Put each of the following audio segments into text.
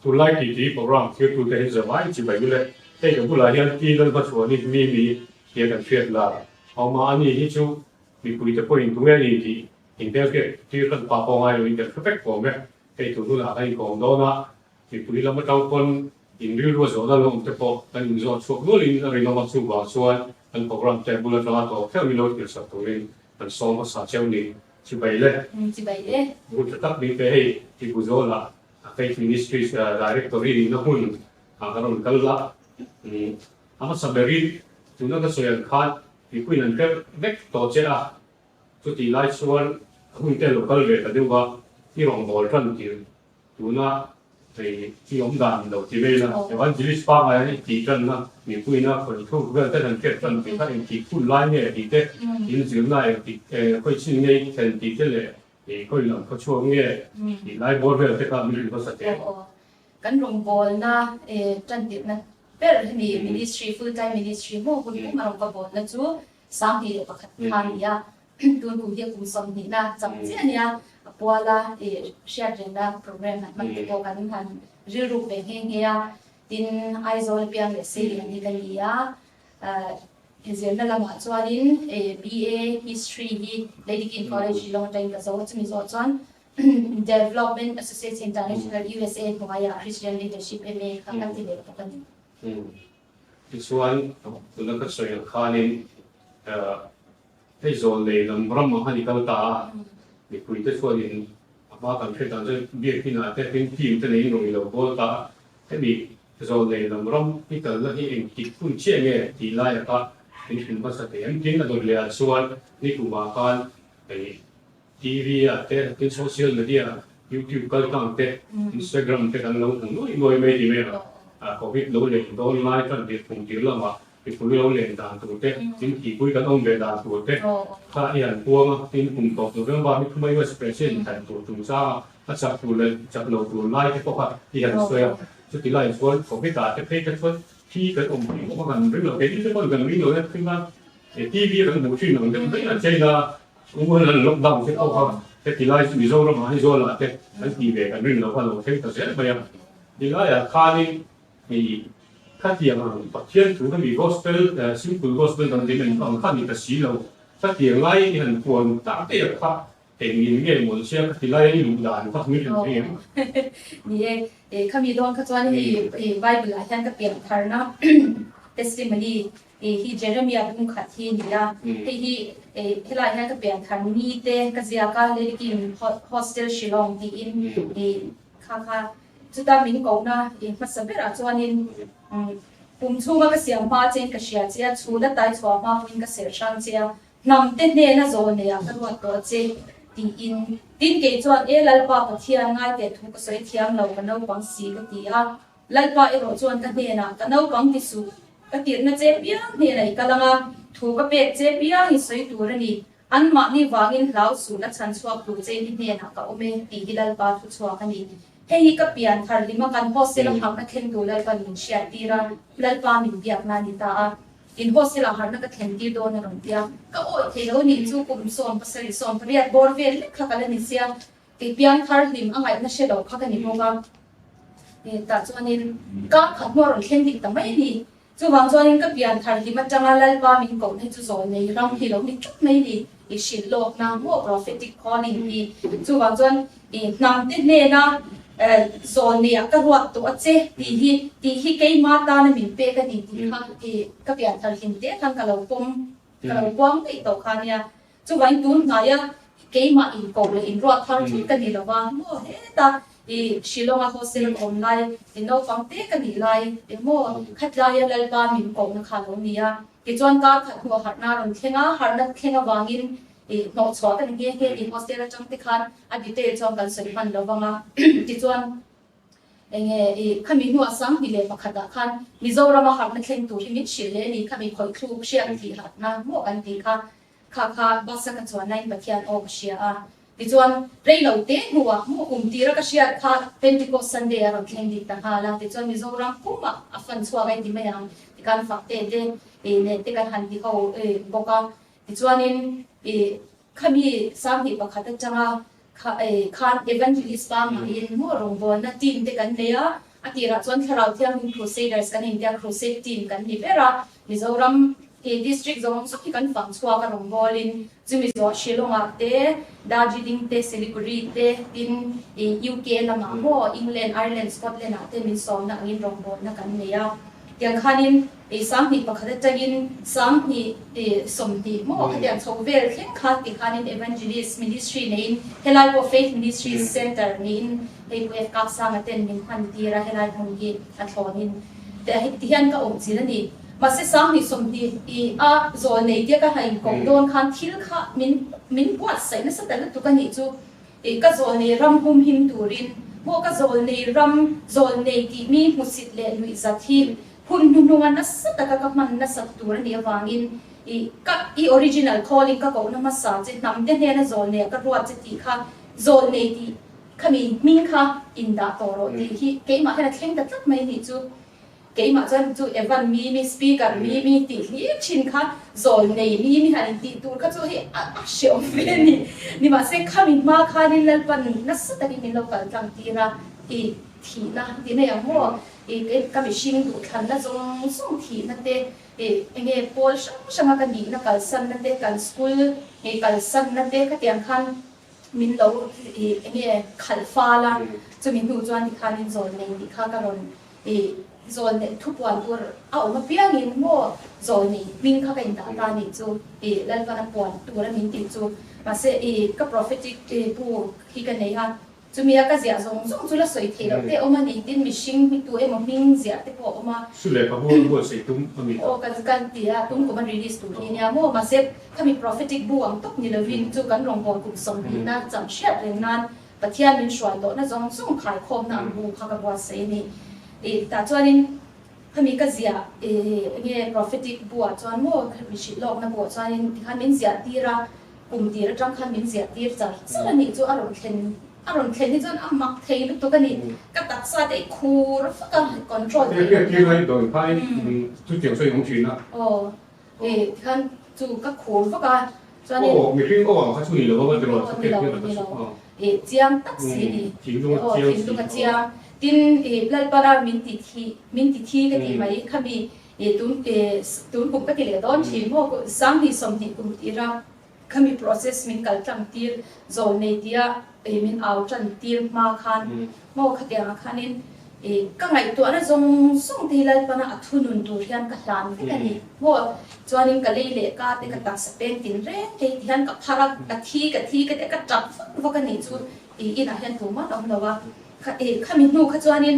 Tunlai titi program thirtute hi zavai chibai ule. Hei ka bulah hian Pi Lalhmachhuani Mimi tia kan hriat lar a awm a, ani hi chu mipuite pawhin tunge a ni tih inhmelhriat tir kan pa pawh ngai loin kan hre vek awm e. Hei tun hunah kan inkawm dawn a, mipui lam atang pawn in rilru a zawhna lo awm te pawh kan inzawt chhuak nualin a rinawm a, chuvang chuan kan program te bul atanga tawp theuh in lo thilsak turin kan sawm hmasa cheu ni. Chibai le. Chibai le. Bul tha tak ni te hei Tibuzawla Faith Ministries Directory nihna hmun ah ka rawn kal la. A hmasa berin tuna ka sawi ang khan mipuiin an hrep vek tawh che a, chutih lai chuan hun te lo kal ve ta deuh a, i rawngbâwl tan tir tuna hei i awm dan in lo ti vel a, Evangelist pangngai an intih tanna mipuiin a khawi thuk vel ten an hriat tan tih kha engtik hun lai nge tih te, inzirna engtik khawichin nge i thlen tih te leh khawi lam khawchhuak nge tih lai bawr vel te kha min hrilh hmasa teh. Kan rawngbawlna tantirhna ber hemi ministry, full time ministry maw hun pum a rawn ka bawlna chu 2001 kha a ni a, tun kum hi a kum 20 na chak chiah a nia, a puala hriatrengna program han hman te pawh kan han rilruk ve nghe nghe a, tin Aizawl piang leh Seilian hi ka ni a, zirna lamah chuanin BA History hi Lady King College Shillong atangin ka zo a, chumi zawh chuan Development Associates International USA hnuaiah Christian Leadership MA kha kan ti leh bawk a ni. Tichuan, tuna ka sawi ang khanin hei zawl nei lam ramah khan i kal ta a, mipuite chuanin a hma kan hriat dan chuan biakinah te tin team te neiin rawn i lo bawl ta a, hemi zawl nei lam ram i kalna hi engtik hun chiah nge tih laia kha min hrilh hmasa thei em? Tin, a dawt lehah chuan nikumah khan hei TV ah te, tin social media, YouTube kal tlang te, Instagram te kan lo hmu nuai nuai mai ti mai a, Covid lo len dawn lai tan tir phung tir lamah mipui lo len dan tur te, tin thihpui kan awm ve dan tur te kha i han puang a, tin kum tawp November ni thuma US President thlan tur chungchanga a chak tur leh chak lo tur lai te pawh kha i han sawi a, chuti laiah chuan Covid ah te phei te chuan thi kan awm tih pawh kha kan ring lo, keini te pawhin kan ring lo e, tin a TV a kan hmuh thin ang deuh daih a China Wuhan an lockdown te pawh kha heti lai chu Mizoram ah Aizawl ah te an tih ve kan rin lo kha lo thleng ta zel mai a. Tilai ah khanin hei khatiang ang Pathian thu hemi gospel simple gospel dan din ang ang kha ni ta si lo. Khatiang lai i han puan tak daih ah kha engin nge mawlh sia khati lai a i luh dan kha min han thei em? Ni e, khami dawn kha chuan hei Bible ah hian ka pian tharna testimony Hei hi Jeremia bung khat hi a ni a, hei hi helaiah hian ka pian thar ni te ka ziak a, Lady Kim Hostel Shillong tiin kha kha chuta min kohna hmasa berah chuanin pum chhunga ka siam hma chein ka hria che a, chhuna tai chhuah hma pawhin ka serh hrang che a, hnam te hnena zawl neiah ka ruat tawh che tiin. Tin kei chuan, E Lalpa Pathian, ngaiteh thu ka sawi thiam lo, ka naupang si ka ti a. Lalpa erawh chuan ka hnenah, Ka naupang ti suh, ka tirhna che piang hnenah i kal ang a, thu ka pek che piang i sawi tur a ni. Anmahni vangin hlau suh la chhan chhuak tur che i hnenah ka awm e, tih hi Lalpa thu chhuak a ni. Hei hi ka pian thar hlima kan hostel a harhna thleng tur Lalpa'n min hriat tir a, Lalpa min biakna a ni ta a. In hostel ah harhna ka thlen tir dawn a rawn ti a, ka awih thei lo nih chu kum 17 18 bawr vel lek kha ka la ni sia. Kei piang thar hlim a ngaihna hre lo kha ka ni bawk a, tah chuanin kar khat hnu a rawn thleng dik ta mai a ni. Chuvang chuanin ka pian thar hlim atanga Lalpa min kohna hi chu zawl nei ram hi lo ni tlat mai a ni, i hrilh lawkna maw prophetic calling hi. Chuvang chuan i hnam te hnena zawl neiah ka ruat tawh a che tih hi tih hi keima tana min pek a ni tih kha i ka pian thar hlim te khan ka lo pawm ka lo puang daih tawh kha nia. Chuvangin tun hnaia keimah inkoh leh inruat thar thut ka ni lo va, maw heta i Shillong-a hostel ka awm lai, i naupang te ka nih lai emaw khatlaia Lalpa min kohna kha a lo ni a. Tichuan kar khat hnuah harhna a rawn thleng a, harhna thleng avangin i hnawhchhuah ka ni nghe nghe ni hostel atang te khan a detail chuan kan sawi hman lo vang a. Tichuan. Enge i khami hnuah 2001 ah khan Mizorama harhna thleng tur hi min hrilh leh a ni, khami khawih thluk hriat thih harhna maw kan tih kha, kha kha bus a ka chuan laiin Pathian aw ka hria a. Tichuan rei lo te hnuah maw kum tira ka hriat kha Pentecost Sunday a rawn thleng dik ta nghal a, tichuan Mizoram pumah a fan chhuak a inti mai ang ti khan fak te te nen te kan han ti ho bawk a. Tichuanin i khami 2001 atanga khan Evangelist pangngain maw rawngbawlna team te kan nei a. A tirah chuan Thlarau Thianghlim Crusaders kan intia Crusade team kan ni ber a, Mizoram he district zawng zawng hi kan fang chhuak a rawngbawlin chumi zawh Shillong-ah te, Darjeeling te, Siliguri te, tin UK lamah maw England, Ireland, Scotland-ah te min sawmna angin rawngbawlna kan nei a. Tiang khanin 1001 atangin 2020 maw khatiang chho vel thleng kha tikhanin Evangelist Ministry neiin helai pawh Faith Ministries Centre niin hei Pu F Kapsanga ten min hman tir a helai hmun hi a thlawnin ti hian ka awm chin a ni. Mahse 2020 i a zawl nei tia ka han inkawp dawn khan thil kha min min buatsaih nasa ta lutuk a nih chu. I ka zawlnei ram humhim turin maw ka zawlnei ram zawlnei tih mi hmusit leh nuihzat hi hun hnuhnunga nasa taka ka hman nasat tur a nih avangin i ka i original calling ka kohna hmasa che hnam te hnena zawlnei ah ka ruat che tih kha zawlnei tih khami hming kha indah tawh rawh tih hi keimah hian a thleng ta tlat mai nih chu. Keimah chuan chu Evan Mimi, Speaker Mimi tih hlir thin kha zawl nei Mimi han intih tur kha chu hei a hreawm ve a ni. Nimahse khami hma khanin Lalpan nasa takin min lo kal tlang tir a, i thihna ti mai ang maw, i ka mihring duhthlanna zawng zawng thihna te, i enge pawl hrang hranga ka nihna kalsanna te, kan school kalsanna te khatiang khan min lo i enge khalh fal a, chumi hnu chuan tikhanin zawl nei tih kha ka rawn I zawl neih thupuan tur a awm apiangin maw zawl neih hming kha ka indah ta nih chu i Lalvana puan tur a min tih chu. Mahse i ka prophetic bu hi ka nei a, chumi a ka ziah zawng zawng chu la sawi theih loh te a awm a ni tin mihring tu emaw hming ziah te pawh a awm a. Su leh ka bu an buatsaih tum a mi ta. Aw kan kan ti a, tum kum a release tur hi nia maw. Mahse khami prophetic bu ang tawp ni lovin chu kan rawngbâwl kum 20 na cham hriat reng nan Pathian min hruai tawhna zawng zawng khaikhawmna ang bu kha ka buatsaih a ni. I tah chuanin khami ka ziah i enge prophetic buah chuan maw mi hrilh lawkna buah chuanin tikhan min ziah tir a, kum tir atang khan min ziah tir char char a nih chu a rawn thlen a rawn thlen hi chuan a mak thei lutuk a ni. Ka taksa te i khur vak a, control theih loh hian. Hriat tir lai khain chutiang sawi awm thin a. Aw. E tikhan chu ka khur vak a chuanin Aw mihring aw ang kha chu ni lo a ni lo ni lo e chiang tak si ni aw thinlung a chiang tin e Lalpana min ti thi min ti thi ka tih mai khami e tun e tun kum ka ti leh dawn thin maw 2020 kum tira khami process min kal tlang tir zawl nei tia e min au tan tir hma khan maw khatiang ah khanin e ka ngaihtuahna zawng zawng te hi Lalpana a thunun tur hian ka hlan vek a ni maw chuanin ka lei leh ka te ka taksa peng tin reng thei ti hian ka phar a ka thi ka thi ka tia ka tap vak vak a nih chu i inah hian tumah an awm lo a e khami hnu kha chuanin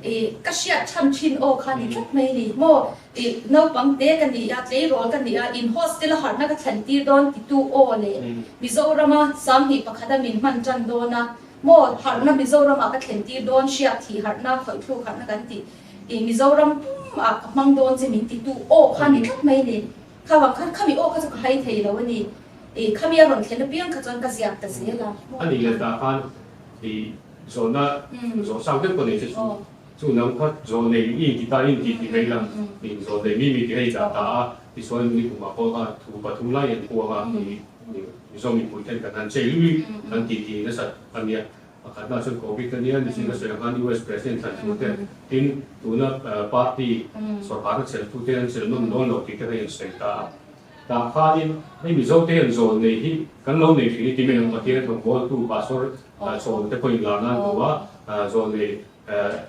I ka hriat chhan thin aw kha ni tlat mai ni maw? I naupang te ka ni a, tleirawl ka ni a, in hostel a harhna ka thlen tir dawn titu aw le Mizorama 21 a min hman tan dawn a maw? Harhna Mizoramah ka thlen tir dawn, hriat thih harhna, khawih thluk harhna kan tih i Mizoram pum ah ka hmang dawn che min titu aw kha ni tlat mai ni. Kha vang khan khami aw kha chu ka hai thei lo a ni. I khami a rawn thlen apiang kha chuan ka ziak ta zel a. A nih leh tah khan i Zawhna zawh sang deuh pawh nei che chu chu nang kha zawh nei i inti ta in tih ti mai la in zawh nei mi mi ti hei dah ta a tichuan ni kumah pawh kha thu pathum lai an puang a i Mizo mipui ten kan han chei lui kan tih ti nasat a nia pakhatna chuan Covid a nia nichin ka sawi ang khan US President thlan thu te tin tuna party sawrkharna chelh tu te an chelh nawm dawn lo tih te kha in sawi ta a. Tah khanin hei Mizote hian zawl nei hi kan lo nei thin i ti mai ang Pathian thawkbawltu Pastor chawl te pawhin lar nan duh a, zawl nei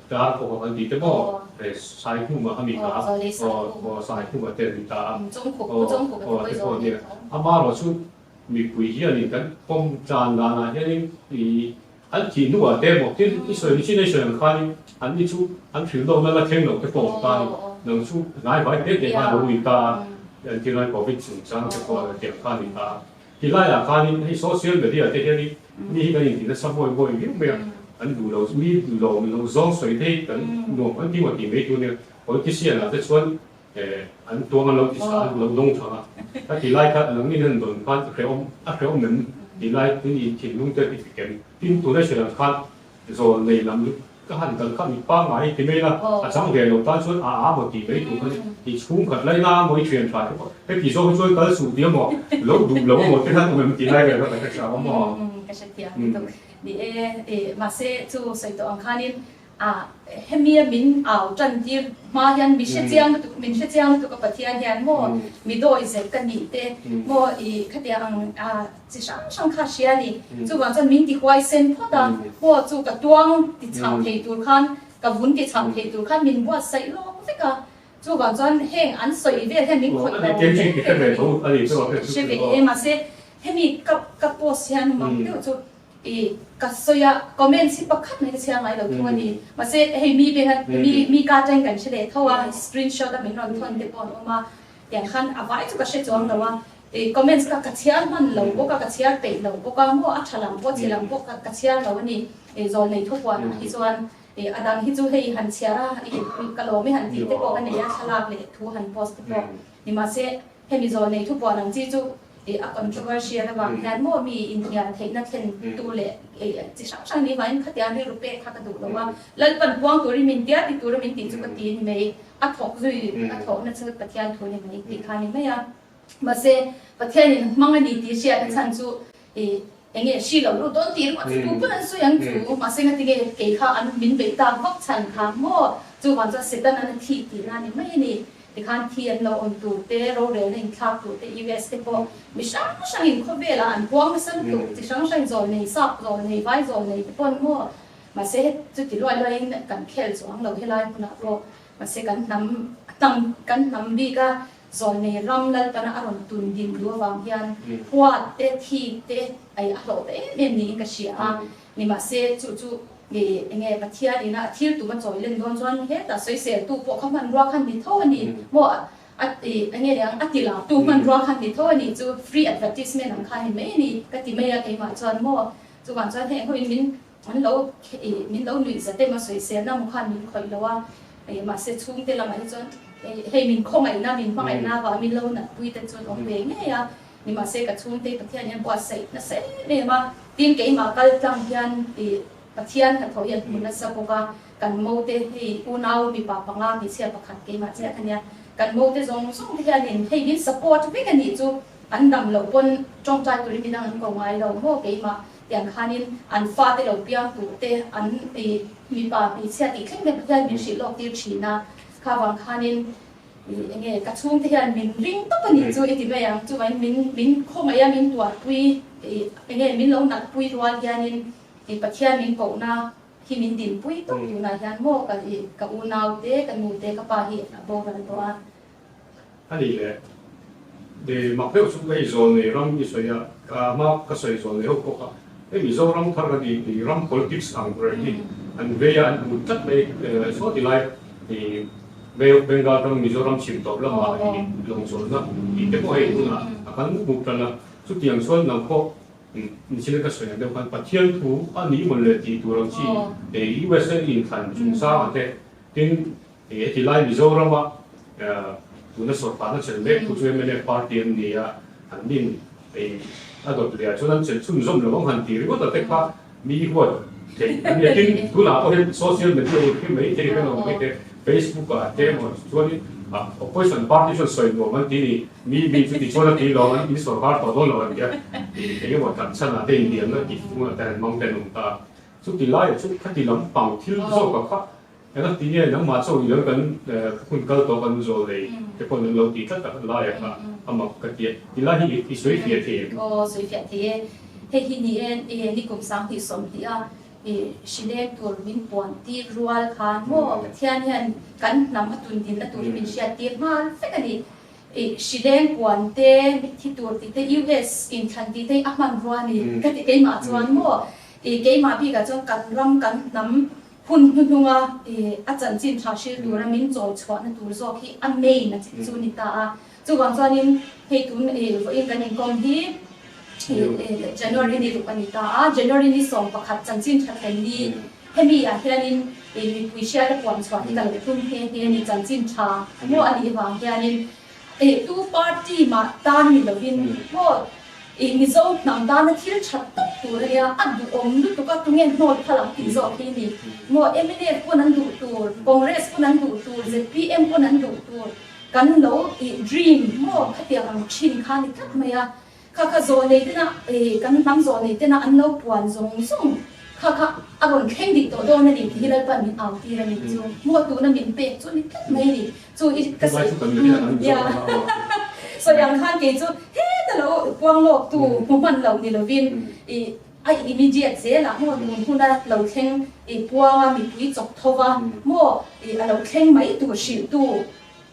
tar khawk kan tih te maw Saikhuma kha mi kha aw Saikhuma te an ni ta a, aw te pawh nia. Amaherawh chu mipui hianin kan pawm tlan danah hianin i an thih hnuah te emaw tin i sawi nichin a i sawi ang khanin anni chu an hrilhlawkna la thleng lo te pawh awm ta a ni. Nang chu hnai vai te te khan lo ni ta a, entirnai Covid chungchang te pawh tiang kha a ni ta a. Ti laiah khanin hei social media te hianin mi hi kan intih nasa buai buai viau mai a, an duh lo mi lawm lo zawng sawi thei kan nuam kan ti maw tih mai tur nia politician ah te chuan an tuang an lo ti chah an lo dawng thang a, ka ti lai kha nangni hian dawn khan hrehawm a hrehawm em ti lai tin i thinlung te ti kem tin tuna hrilh ang khan zawl nei lam ka han kal kha mi pangngai ti mai la a chang ve lo tan chuan a a maw tih mai tur kha ni i chhung khat lai na maw i thian tha te pawh heti zawk hi chuan kal suh ti emaw lo duh lo emaw te khan awm em ti lai vel kha kan hre chak awm maw. Ka hrethiam lutuk ni e, mahse chu sawi tawh ang khanin. A hemia min au tan tir hma hian mi hre chiang lutuk min hre chiang lutuk a Pathian hian maw mi dawi zet ka nih te maw i khatiang ang a chi hrang hrang kha hria a ni. Chuvang chuan min ti huaisen phawt a, maw chu ka tuang ti chhah thei tur khan ka vun ti chhah thei tur khan min buatsaih lawk vek a. Chuvang chuan heng an sawi vel hian min khawih lo reng reng a ni. Hre ve e mahse hemi ka ka post hian mak deuh chu I ka sawi a, comments hi pakhat mai ka chhiar ngai lo thung a ni. Mahse hei mi benga mi mi ka atangin kan hre leh tho a, screenshot a min rawn thawn te pawh an awm a, tiang khan a vai chu ka hre chuang lo a. I comments kha ka chhiar hman lo bawk a, ka chhiar peih lo bawk a, maw a tha lam pawh chhe lam pawh ka ka chhiar lo a ni. I zawl nei thupuan ah hi chuan i a dang hi chu hei han chhiar a, i ka lawm i han tih te pawh ka nei a, thlalak leh thu han post te pawh ni. Mahse hemi zawl nei thupuan ang chi chu I a controversial avang hian maw mi inhnial theihna thlen tu leh chi hrang hrang ni vangin khatiang rilru pek kha ka duh lo a, Lalpan puang turin min tia ti tura min tih chu ka ti ni mai, a thawk zui a thawhna chu Pathian thu ni mai tih kha ni mai a. Mahse Pathianin hmang a ni tih hriatna chhan chu i enge hri lo lut dawn tih ringawt chu tu pawn an sawi ang chu, mahse ngatinge kei kha an min beih tak vak chhan kha maw chuvang chuan Satan an a thih tihna ni mai a ni. Tikhan thi an lo awm tur te, rorelna inthlak tur te, US te pawh mi hrang hrangin khawvelah an huang nasa lutuk, chi hrang hrang zawl nei, sap zawl nei, vai zawl nei te paw'n maw mahse chuti luai luaiin kan khel chuang lo helai hmunah pawh mahse kan hnam hnam kan hnam bika zawl nei ram Lalpana a rawn tun din duh avang hian huat te, thik te ai a hlawh ta em em niin ka hria a. Nimahse, chu chu nge enge Pathian ina a thil tum a chawi len dawn chuan hetah sawiseltu pawh kha hmanrua khan ni tho a ni maw a ti enge ang a ti lartu hmanrua khan ni tho a ni chu free advertisement ang kha ni mai a ni ka ti mai a keimah chuan maw chuvang chuan heng hoin min an lo ih min lo nuih zat em a sawiselna maw khan min khawih lo a ih mahse chhungte lamah hi chuan hei min khawngaihna min hmangaihna avang min lo natpui te chuan awm ve ngei a. Nimahse ka chhungte Pathian hian buatsaih nasa em em a, tin keimah kal tlang hian ih Pathian hnathawh hi an hmu nasa bawk a, kan mote hei unau mipa panga hmeichhia pakhat keimah chiah kha nia, kan mote zawng zawng te hianin hei min support vek a nih chu an dam loh pawn tawngtai turin midang an ko ngai lo maw keimah tiang khanin an fate lo piang tur te an ih mipa hmeichhia tih thleng te Pathian min hrilh lawk tir thin a, kha vang khanin Enge ka chhungte hian min ring tawp a nih chu i ti mai ang, chuvangin min min khawngaih a min tuarpui enge min lo natpui rual hianin i Pathian min kohna hi min dinpui tawp tunah hian maw ka i ka unau te ka nu te ka pa hi a boral tawh a. A ni le, de mak deuh chu hei zawl nei ram i sawi a, ka hma ka sawi zawl nei ho pawh kha hei Mizoram thar ka ti ti ram politics ang reng hi an vei a an hmu tlat mai saw ti lai i Bay of Bengal ram Mizoram chhim tawp lamah i lawng chawlhna tih te pawh hei hunah a kan hmuh tan a, chutiang chuan nang pawh nichin ka sawi ang deuh khan Pathian thu a ni mawn le tih tur ang chi USA inthlan chungchang ah te tin heti lai Mizorama tuna sawrkarna chelh mek thu chu mnf party an ni a, an nin a dawt leh ah chuan an chelh chhunzawm lo ang han tih ringawt a te kha Mi huat theih a nia. Tin, tunah pawh hian social media ur hi mai thei kan awm mai te, Facebook ah te emaw chuanin opposition party chuan sawi nuam an ti ni, mi mi chu ti chuan a ti lo ang, in sawrkar tawh dawn lo an tia, eng emaw tan chhan ah te inliamna tih hunah te han hmang te an awm ta. Chuti laiah chu khati lampang thil zawk ah kha Eng a ti nge nangmah chaw i lo kan hun kal tawh kan zawl nei te pawh an lo ti tlat a lai a kha a mak ka ti a, ti lai hi i sawi fiah thei em? Aw sawi fiah thei e, hei hi ni e i nikum 20 sawmhnih a i hrileng tur min puan tir rual khan maw Pathian hian kan hnam a tun dinna tur hi min hriat tir nghal vek a ni. I hrileng puan te mitthi tur tih te US inthlan tih te hi a hmanrua a ni ka ti keimah chuan maw i keimah bikah chuan kan ram kan hnam Hun hnuhnunga a chanchin tha hril tura min chawi chhuahna tur zawk hi a main a chu ni ta a. Chuvang chuanin hei tun vawiin kan inkawm hi January ni ruk a ni ta a. January ni 11 chanchin tha thlen ni hemi ah hianin mipui hriat a puan chhuah hi ka lo tum nghe nghe a ni. Chanchin tha maw a nih vang hianin tu party mah tan ni lovin maw I Mizo hnam tana thil tha tak tur a nia, a duhawm lutuk a, tunge hnawl phal ang tih zawk hi a ni. Maw mnf pawn an duh tur, Congress pawn an duh tur, zpm pawn an duh tur, kan lo i dream maw khatiang ang thin kha a ni tlat mai a. Kha kha zawh nei tena i kan hnam zawh nei tena an lo puan zawng zawng kha kha. A rawn thleng dik tawh dawn a ni tih hi Lalpa'n min au tir a ni chu. Maw tuna min pek chu a ni tlat mai a ni. Chu i ka sawi ya sawi ang khan kei chu heta lo puang lawk tu hmu hman lo ni lovin i a immediate zelah maw tun huna lo thleng i puanga mipui chawk tho va maw i a lo thleng mai tur hrilh tu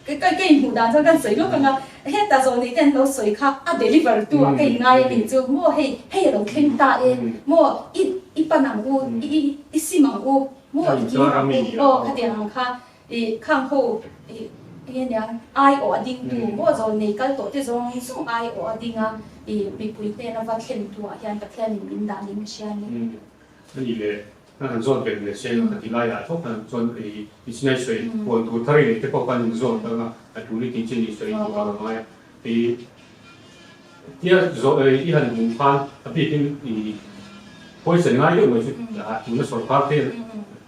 Ka ka inhmuh dan chuan kan sawi lawk ang a, heta zawh neih te an lo sawi kha a deliver tu ah ka inngai a nih chu maw hei hei a lo thleng ta e maw i i pan ang u i i i sim ang u maw i kir ang u aw khatiang ang kha i khang ho i enge niang ai awh a ding tu maw zawl nei kal tawh te zawng zawng ai awh a ding a i mipui hnena va thlen tu ah hian Pathian in min dah niin ka hria a ni. A nih leh Kan han zawt belh leh se ka ti laiah thawk khan chuan i chinai sawi huan tur thar i neih te pawh khan in zawt ang a, a tul i tih chin i sawi tur a ngai a. I tia zawh i han hmuh khan a bikin i poison ngai deuh mai chu tuna sawrkar te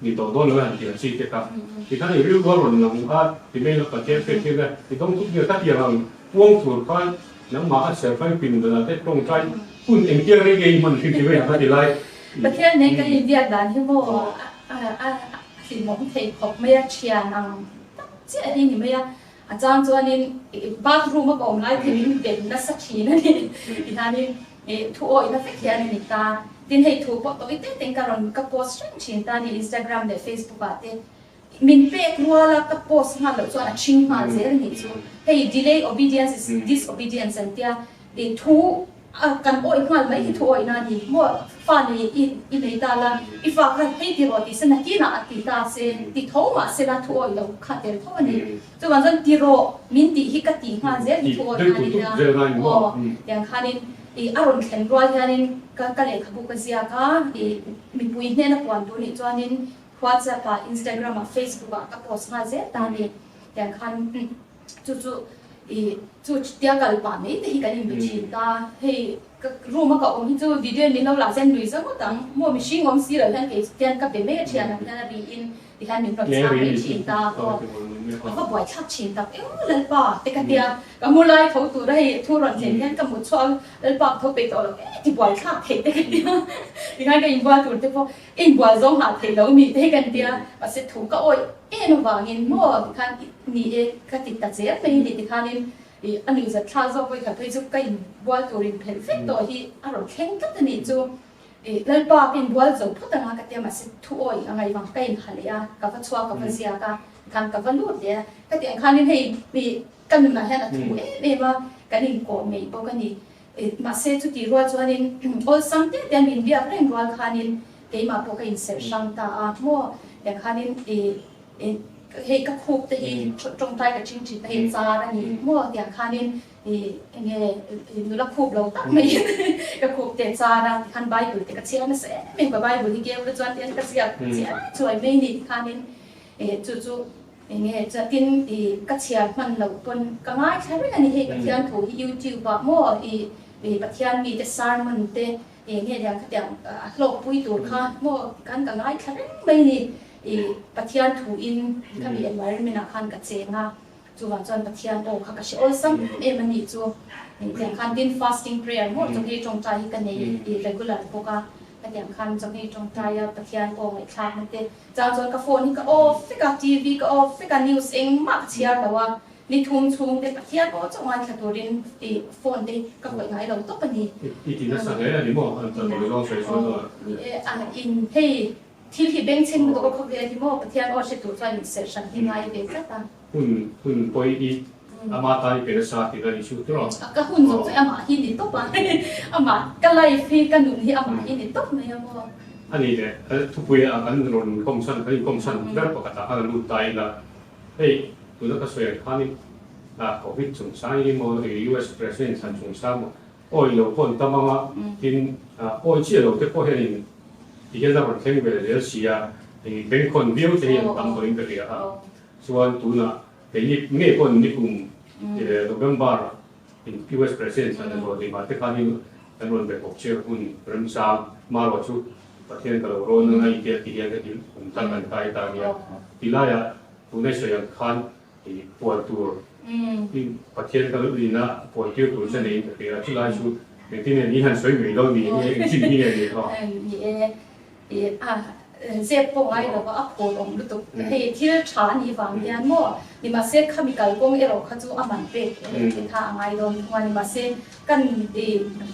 ni tawh dawn lo han tih ang chi te kha. Tikhan i rilru a rawn lang a ti mai lo Pathian hriat tir na i dawng tut nge ka tiang ang puang tur khan nangmah a serfai pin danah te tawngtai hun engtiang rei nge i hman hrim hrim a ti lai. Pathian nen kan inbiak dan hi maw a hlimawm thei khawp mai a, thian ang tak chiah hi ni mai a. A chang chuanin bathroom a ka awm lai theiin ben nasa thin a ni. Tihianin thu awihna vek hian a ni ta. Tin hei thu pawh tawi te tein ka rawn ka post reng thin ta a ni Instagram leh Facebook ah te. Min pek ruala ka post nghal loh chuan a thing nghal zel a nih chu. Hei delay obedience is disobedience an tia. Thu kan awih nghal mai hi thu awihna a ni. Maw fa nei i i nei ta la, i fa kha hei ti rawh tih se nakinah a ti ta se, ti tho mah se la thu awih lo kha tel tho a ni. Chuvang chuan ti rawh min tih hi ka ti nghal zel hi thu awihna a ni nia. Aw tiang khanin i a rawn thlen rual hianin ka ka lehkhabu ka ziak a, i mipui hnena puan tur nih chuanin WhatsApp ah, Instagram ah, Facebook ah ka post nghal zel ta a ni. Tiang khan chu chu i chu tia kal pah mai te hi kan inbe thin ta. Hei ka room a ka awm hi chu video in min lo lah zen lui zauh ngawt ang. Maw mihring awm si lo hian kei hian ka be mai a thian ang hian a ri in ti hian min rawn chhang mai thin ta. Aw a va buaithlak thin tak eng Lalpa te ka tia ka mu lai tho tur a hei thu rawn thlen hian ka mut chhuak a Lalpa ka tho peih tawh lo e ti buaithlak theih te ka tia. Tikhan ka inbual tur te pawh Inbual zawng hah theih lo mi te hi kan tia, mahse thu ka awih em avangin maw tikhan ni e ka ti ta zel mai ni tikhanin ih a nuihzat thlak zawk vawikhat phei chu ka inbual tur inphelh vek tawh hi a rawn thleng tlat a nih chu. Ih Lalpa ka inbual zo phawt anga ka tia mahse thu awih a ngaih vang ka inha leh a, ka va chhuak ka va ziak a tikhan ka va lut leh a, ka tih ang khanin hei ih ka nunah hian a thu em em a, kan inkawh mai bawk a ni. Mahse chutih rual chuanin awlsam te te min biak reng rual khanin keimah pawh ka inserh hrang ta a maw tiang khanin ih hei ka khup te hi tawngtai ka ching thin ta hei char a ni maw tiang khanin ih enge nula khup lo tak maiin ka khup te char a tikhan bible te ka chhiar nasa em em ka bible hi keu la chuan tian ka ziak chiah chuai mai ni tikhanin ih chu chu Enge chuatin i ka chhiar hman loh pawn ka ngaithla reng a ni hei Pathian thu hi YouTube ah maw i i Pathian mite sermon te enge lian khatiang a hlawkpui tur kha maw tikhan ka ngaithla reng mai ni i Pathian thu in khami environment ah khan ka cheng a chuvang chuan Pathian aw kha ka hre awlsam em em a nih chu tiang khan tin fasting prayer maw chawhmeh tawngtai hi ka nei i regular bawk a khatiang khan chawhmeh tawngtai a Pathian aw ngaihthlakna te Chang chuan ka phone hi ka off vek a, TV ka off vek a, news engmah ka chhiar lo a, ni thum chhung te Pathian aw chauh ngaithla turin i phone te hi ka khawih ngai lo tawp a ni. I ti nasa hle a ni maw? An tan lo zawng sawi chuan aw. Ni e, a in hei thil hi bengchheng lutuk a khawvel hi maw Pathian aw hre tur chuan inserh hran hi ngai ve tlat a. Hun hun pawi i ama tan i pe nasa tih ka ni chu tawh. Ka hun zawng chu amah hi ni tawp a, amah ka life hi ka nun hi amah hi ni tawp mai a maw. A ni le, thupui ah kan rawn kawm chhan, kan inkawm chhan ber pakhat ah khan a lut ta ila, hei tuna ka sawi ang khanin Covid chungchang emaw US President thlan chungchang emaw awi lo pawh an tam ang a, tin awi chiah lo te pawh hianin ti hian a rawn thleng ve zel si a, bengkhawn viau te hi an tam tawhin ka hria a, chuan tunah keini ngei pawh nikum November US President thlan a zawh tih mah te khanin kan rawn be bawk che hun remchang marawh chu Pathian ka lo rawn ang a i tia ti hian ka ti kum tak an kai ta nia. Ti laiah tunai sawi ang khan i puan tur i Pathian ka rin a puan tir tur che neiin ka hria a chulai chu engtin nge ni han sawi mai lo ni nge engchin hi nge ni kha. Ni e, i a. Zep pawh ngai lova a phur awm lutuk. Hei thil tha a nih vang hian maw nimahse khami kalkawng erawh kha chu a man pek te kha a ngai dawn thung a nimahse kan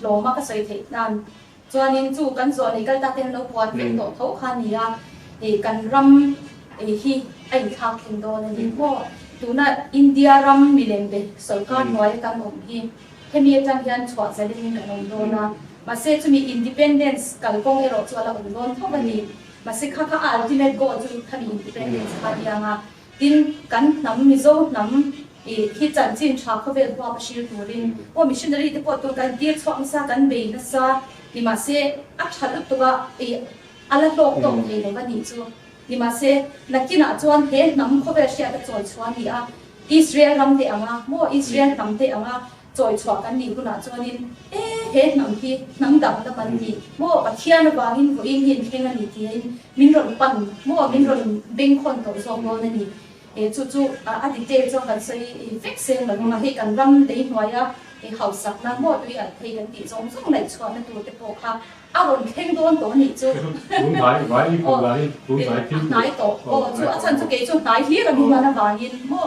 hlawm a ka sawi theih nan chuanin chu kan zawh nei kal ta te an lo puan vek tawh tho kha a ni a kan ram hi a inthlak thleng dawn a ni maw tuna India ram milem be sawrkar hnuaia kan awm hi Hemi atang hian chhuah zalin kan awm dawn a, mahse chumi independence kalkawng erawh chu a la awm dawn tho a ni. Mahse kha kha a ultimate goal chu khami independence kha a ni ang a, tin kan hnam Mizo hnam ih hi chanchin tha khawvel huap a hril turin aw missionary te pawh tun kan tir chhuak nasa kan bei nasa ni mahse a tha lutuk a ih a la hlawk tawk thei lo a nih chu. Nimahse, nakinah chuan he hnam khawvel hriat a chawi chhuah a ni a, Israel ram te anga maw Israel hnam te anga chawi chhuah kan nih hunah chuanin e he hnam hi hnam dang lam an ni maw Pathian avangin vawiin hi an thleng a ni tiin min rawn pan maw min rawn bengkhawn tawh zawk dawn a ni. E chu chu a detail chuan kan sawi vek seng lo ang a, hei kan ram lei hnuaia hausakna maw tui alh phei kan tih zawng zawng laih chhuahna tur te pawh kha A rawn thleng dawn tawh a nih chu. Tun hnai vai i kawh lah hi tun hnai thil tur. Hnai tawh. Aw chu a chhan chu kei chu hnai hlir a hmuh avangin maw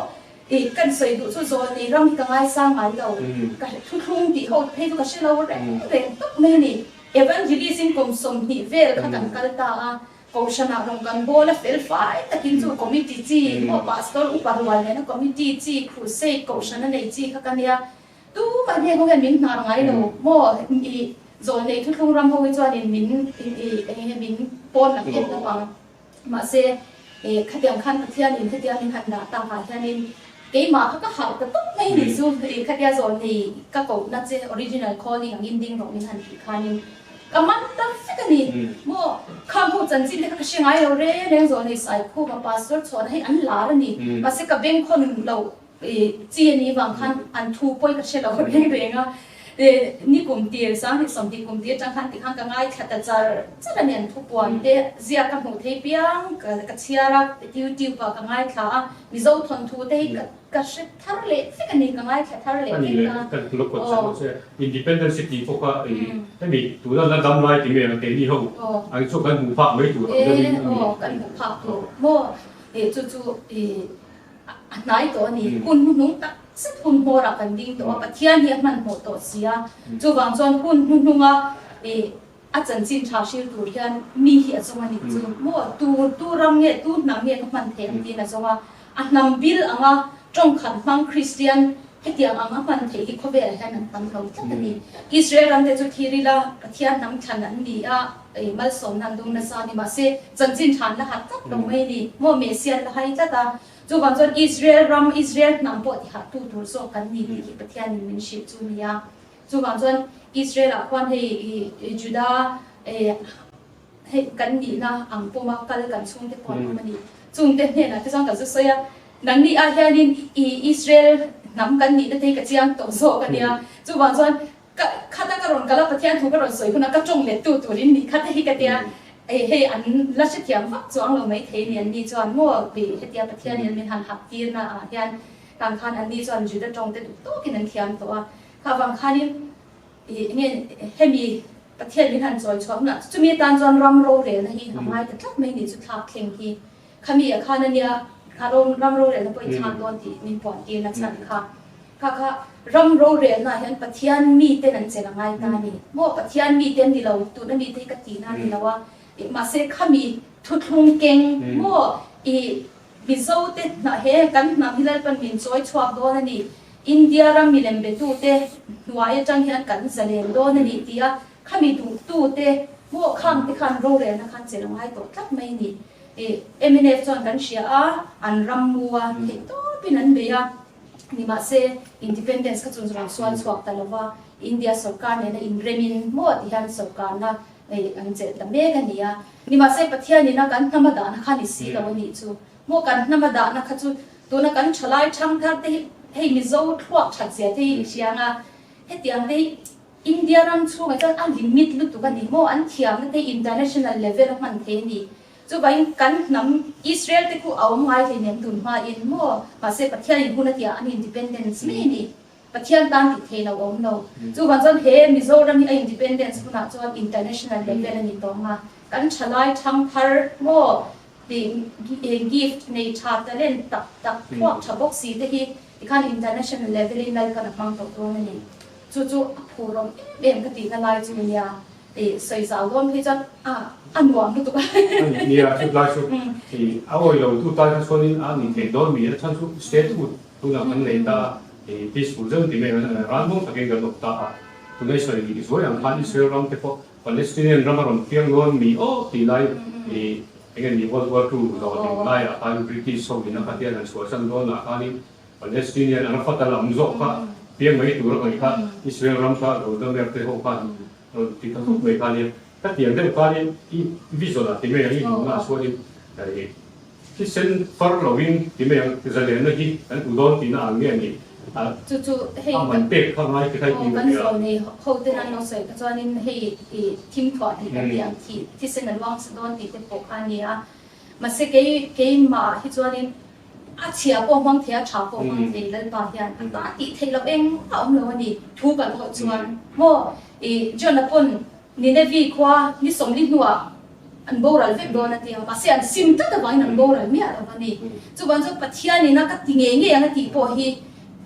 i kan sawi duh chu zawl nei ram hi ka ngaisang ngai lo. Ka thuthlung tih ho phei chu ka hre lo reng reng tawp mai a ni. Evangelism kum 20 vel kha kan kal ta a, Kohhranah rawn kan bawl a fel fai takin chu committee chi maw pastor upa rual nena committee chi crusade kohhran a nei chi kha ka nia. Tu mah hnen ho hian min hnar ngai lo maw i zawlnei thuthlung ram ho hi chuanin min i eng nge min pawn ang em hlauh ang mahse khatiang khan Pathianin hetiang min han dah tak ah hianin keimah kha ka harh ta tawp mai ni chu i khatia zawlnei ka kohna che original calling angin ding rawh min han tih khanin ka man ta vek a ni maw khang ho chanchin te kha ka hre ngai lo reng reng zawlnei Saikhuma pastor chhuahna hi an lar a ni mahse ka bengkhawn lo Chi a nih vang khan an thu pawi ka hre lo reng reng a, ni kum tir, 2020 kum tir atang khan tikhan ka ngaithla ta char char a ni, an thu puan te ziak ka hmuh thei piang ka chhiar a, YouTube ah ka ngaithla a, Mizo thawnthu te hi ka hre thar leh vek a ni, ka ngaithla thar leh vek a. Ka lo kawt chak lo che, Independence City pawh kha hemi tuna la dam lai ti mai ang keini ho ang chu kan hmuh phak mai tur ang deuhin a ni. Aw kan hmuh phak tur maw, chu chu A hnai tawh a ni. Hun hnuhnung tak zet hun hmawrah kan ding tawh a, Pathian hi a hmanhmawh tawh si a. Chuvang chuan hun hnuhnunga ih a chanchin tha hril tur hian mi hi a zawng a nih chu maw? Tu tu ram nge, tu hnam nge ka hman theih ang tiin a zawng a. A hnam bil anga tawngkhat hmang Kristian hetiang ang a hman theih hi khawvelah hian an tam lo tlat a ni. Israel ramte chu thir ila Pathian hnam thlan an ni a, ih malsawmna an dawng nasa a ni. Mahse, chanchin tha an la hat tlat lo mai a ni. Maw Messiah an la hai tlat a. Chuvang chuan Israel ram, Israel hnam pawh ti hah tu tur zawk kan ni tih hi Pathianin min hrilh chu a ni a. Chuvang chuan Israel ah khuan hei Juda hei kan nihna ang pawma kal kan chhungte pawh an awm a ni. Chungte hnenah te chuan ka zu sawi a, nangni ah hianin i Israel hnam kan nihna te hi ka chiang tawh zawk a nia. Chuvang chuan Ka khata ka rawn kal a, Pathian thu ka rawn sawi hunah ka tawng let tu turin nih kha te hi ka tia, hei an la hrethiam vak chuang lo maithei ni an ni chuan maw tih hetia Pathianin min han hap tirna ah hian tang khan an ni chuan Juda tawng te duh tawkin an thiam tawh a, kha vang khanin ih nge hemi Pathian min han chawi chhuah hunah chumi atan chuan ram rorelna hi a ngai ta tlat mai nih chu thlak thleng hi khami ah khan ania kha ram rorelna pawh i thlak dawn tih min puan tirna chhan kha. Kha kha ram rorelna ah hian Pathian miten an chelh a ngai ta a ni. Maw Pathian mite an ni lo, tuna mite hi ka tihna a ni lo a, mahse khami thuthlung keng maw i Mizo te hnah he kan hnam hi Lalpan min chawi chhuak dawn a ni, India ram milem betute hnuai atang hian kan zalen dawn a ni tia khami duhtute maw khang te khan rorelna khan chelh a ngai tawh tlat mai a ni. I mnf chuan kan hria a, an ram mu a, theihtawpin an bei a. Nimahse, Independence kha chu rawn sual chhuak ta lova, India sawrkar nena inremin maw ti hian sawrkarna an chelh ta mek a ni a. Nimahse, Pathianin a kan hnama dahna kha ni si lo a nih chu. Maw kan hnama dahna kha chu tuna kan thalai thangthar te hi hei Mizo thluak that zia te hi i hriang a, hetiang te hi India ram chhungah chuan a limit lutuk a ni maw, an thiamna te hi international level a hman thei a ni. Chuvangin kan hnam Israel te khu a awm ngai hleinem tun hmain maw? Mahse Pathianin hun a tia an independence mai a ni. Pathian tan tih theih lo a awm lo. Chuvang chuan he Mizoram hi a independence hunah chuan international level a ni tawh ang a. kan thalai thangthar maw tih gift nei tha talent tak tak thluak tha bawk si te hi tikhan international level in Lalpan a hmang tawh dawn a ni. Chu chu a phurawm em em ka tihna lai chu nia i sawi zau dawn phei chuan a a nuam lutuk a. Nia chutlai chu i a awi lo tu tan kha chuanin a ni thei dawn mi a chhan chu statehood tunah kan nei ta a i peaceful deuh ti mai ang ralmuang takin kan awm ta a tuna i sawi nih zuai ang khan Israel ram te pawh Palestinian ram a rawn piang dawn mi aw tih lai i enge ni World War II zawh ding laiah khan British ho in a kha hian an chhuahsan dawnah khanin Palestinian Arafat a lam zawk kha piang mai tur a ngaih kha Israel ram kha Golda Meir te ho khan rawn ti ta thut mai kha nia. Ka tiang deuh khanin i vision ah ti mai ang i hmuhna ah chuanin thisen far lovin ti mai ang zalenna hi kan hmu dawn tihna ang nge ni a Chu chu hei a man pek kha ngai ti kha i ti kan zawl nei ho ten an lo sawi kha chuanin hei i thim thuah tih kan ti ang thi thisen a luang sa dawn tih te pawh kha a ni a. Mahse kei keimah ah hi chuanin A chhia pawh hmang thei, a tha pawh hmang thei Lalpa hian a ta tih theih loh eng a awm lo a ni. Thu kan awh chuan maw i John-a pawn Ninevi khua ni 40 hnuah an boral vek dawn a ti a, mahse an sim tlat avangin an boral miah lo a ni. Chuvang chuan Pathianin a ka ti ngei ngei ang a tih pawh hi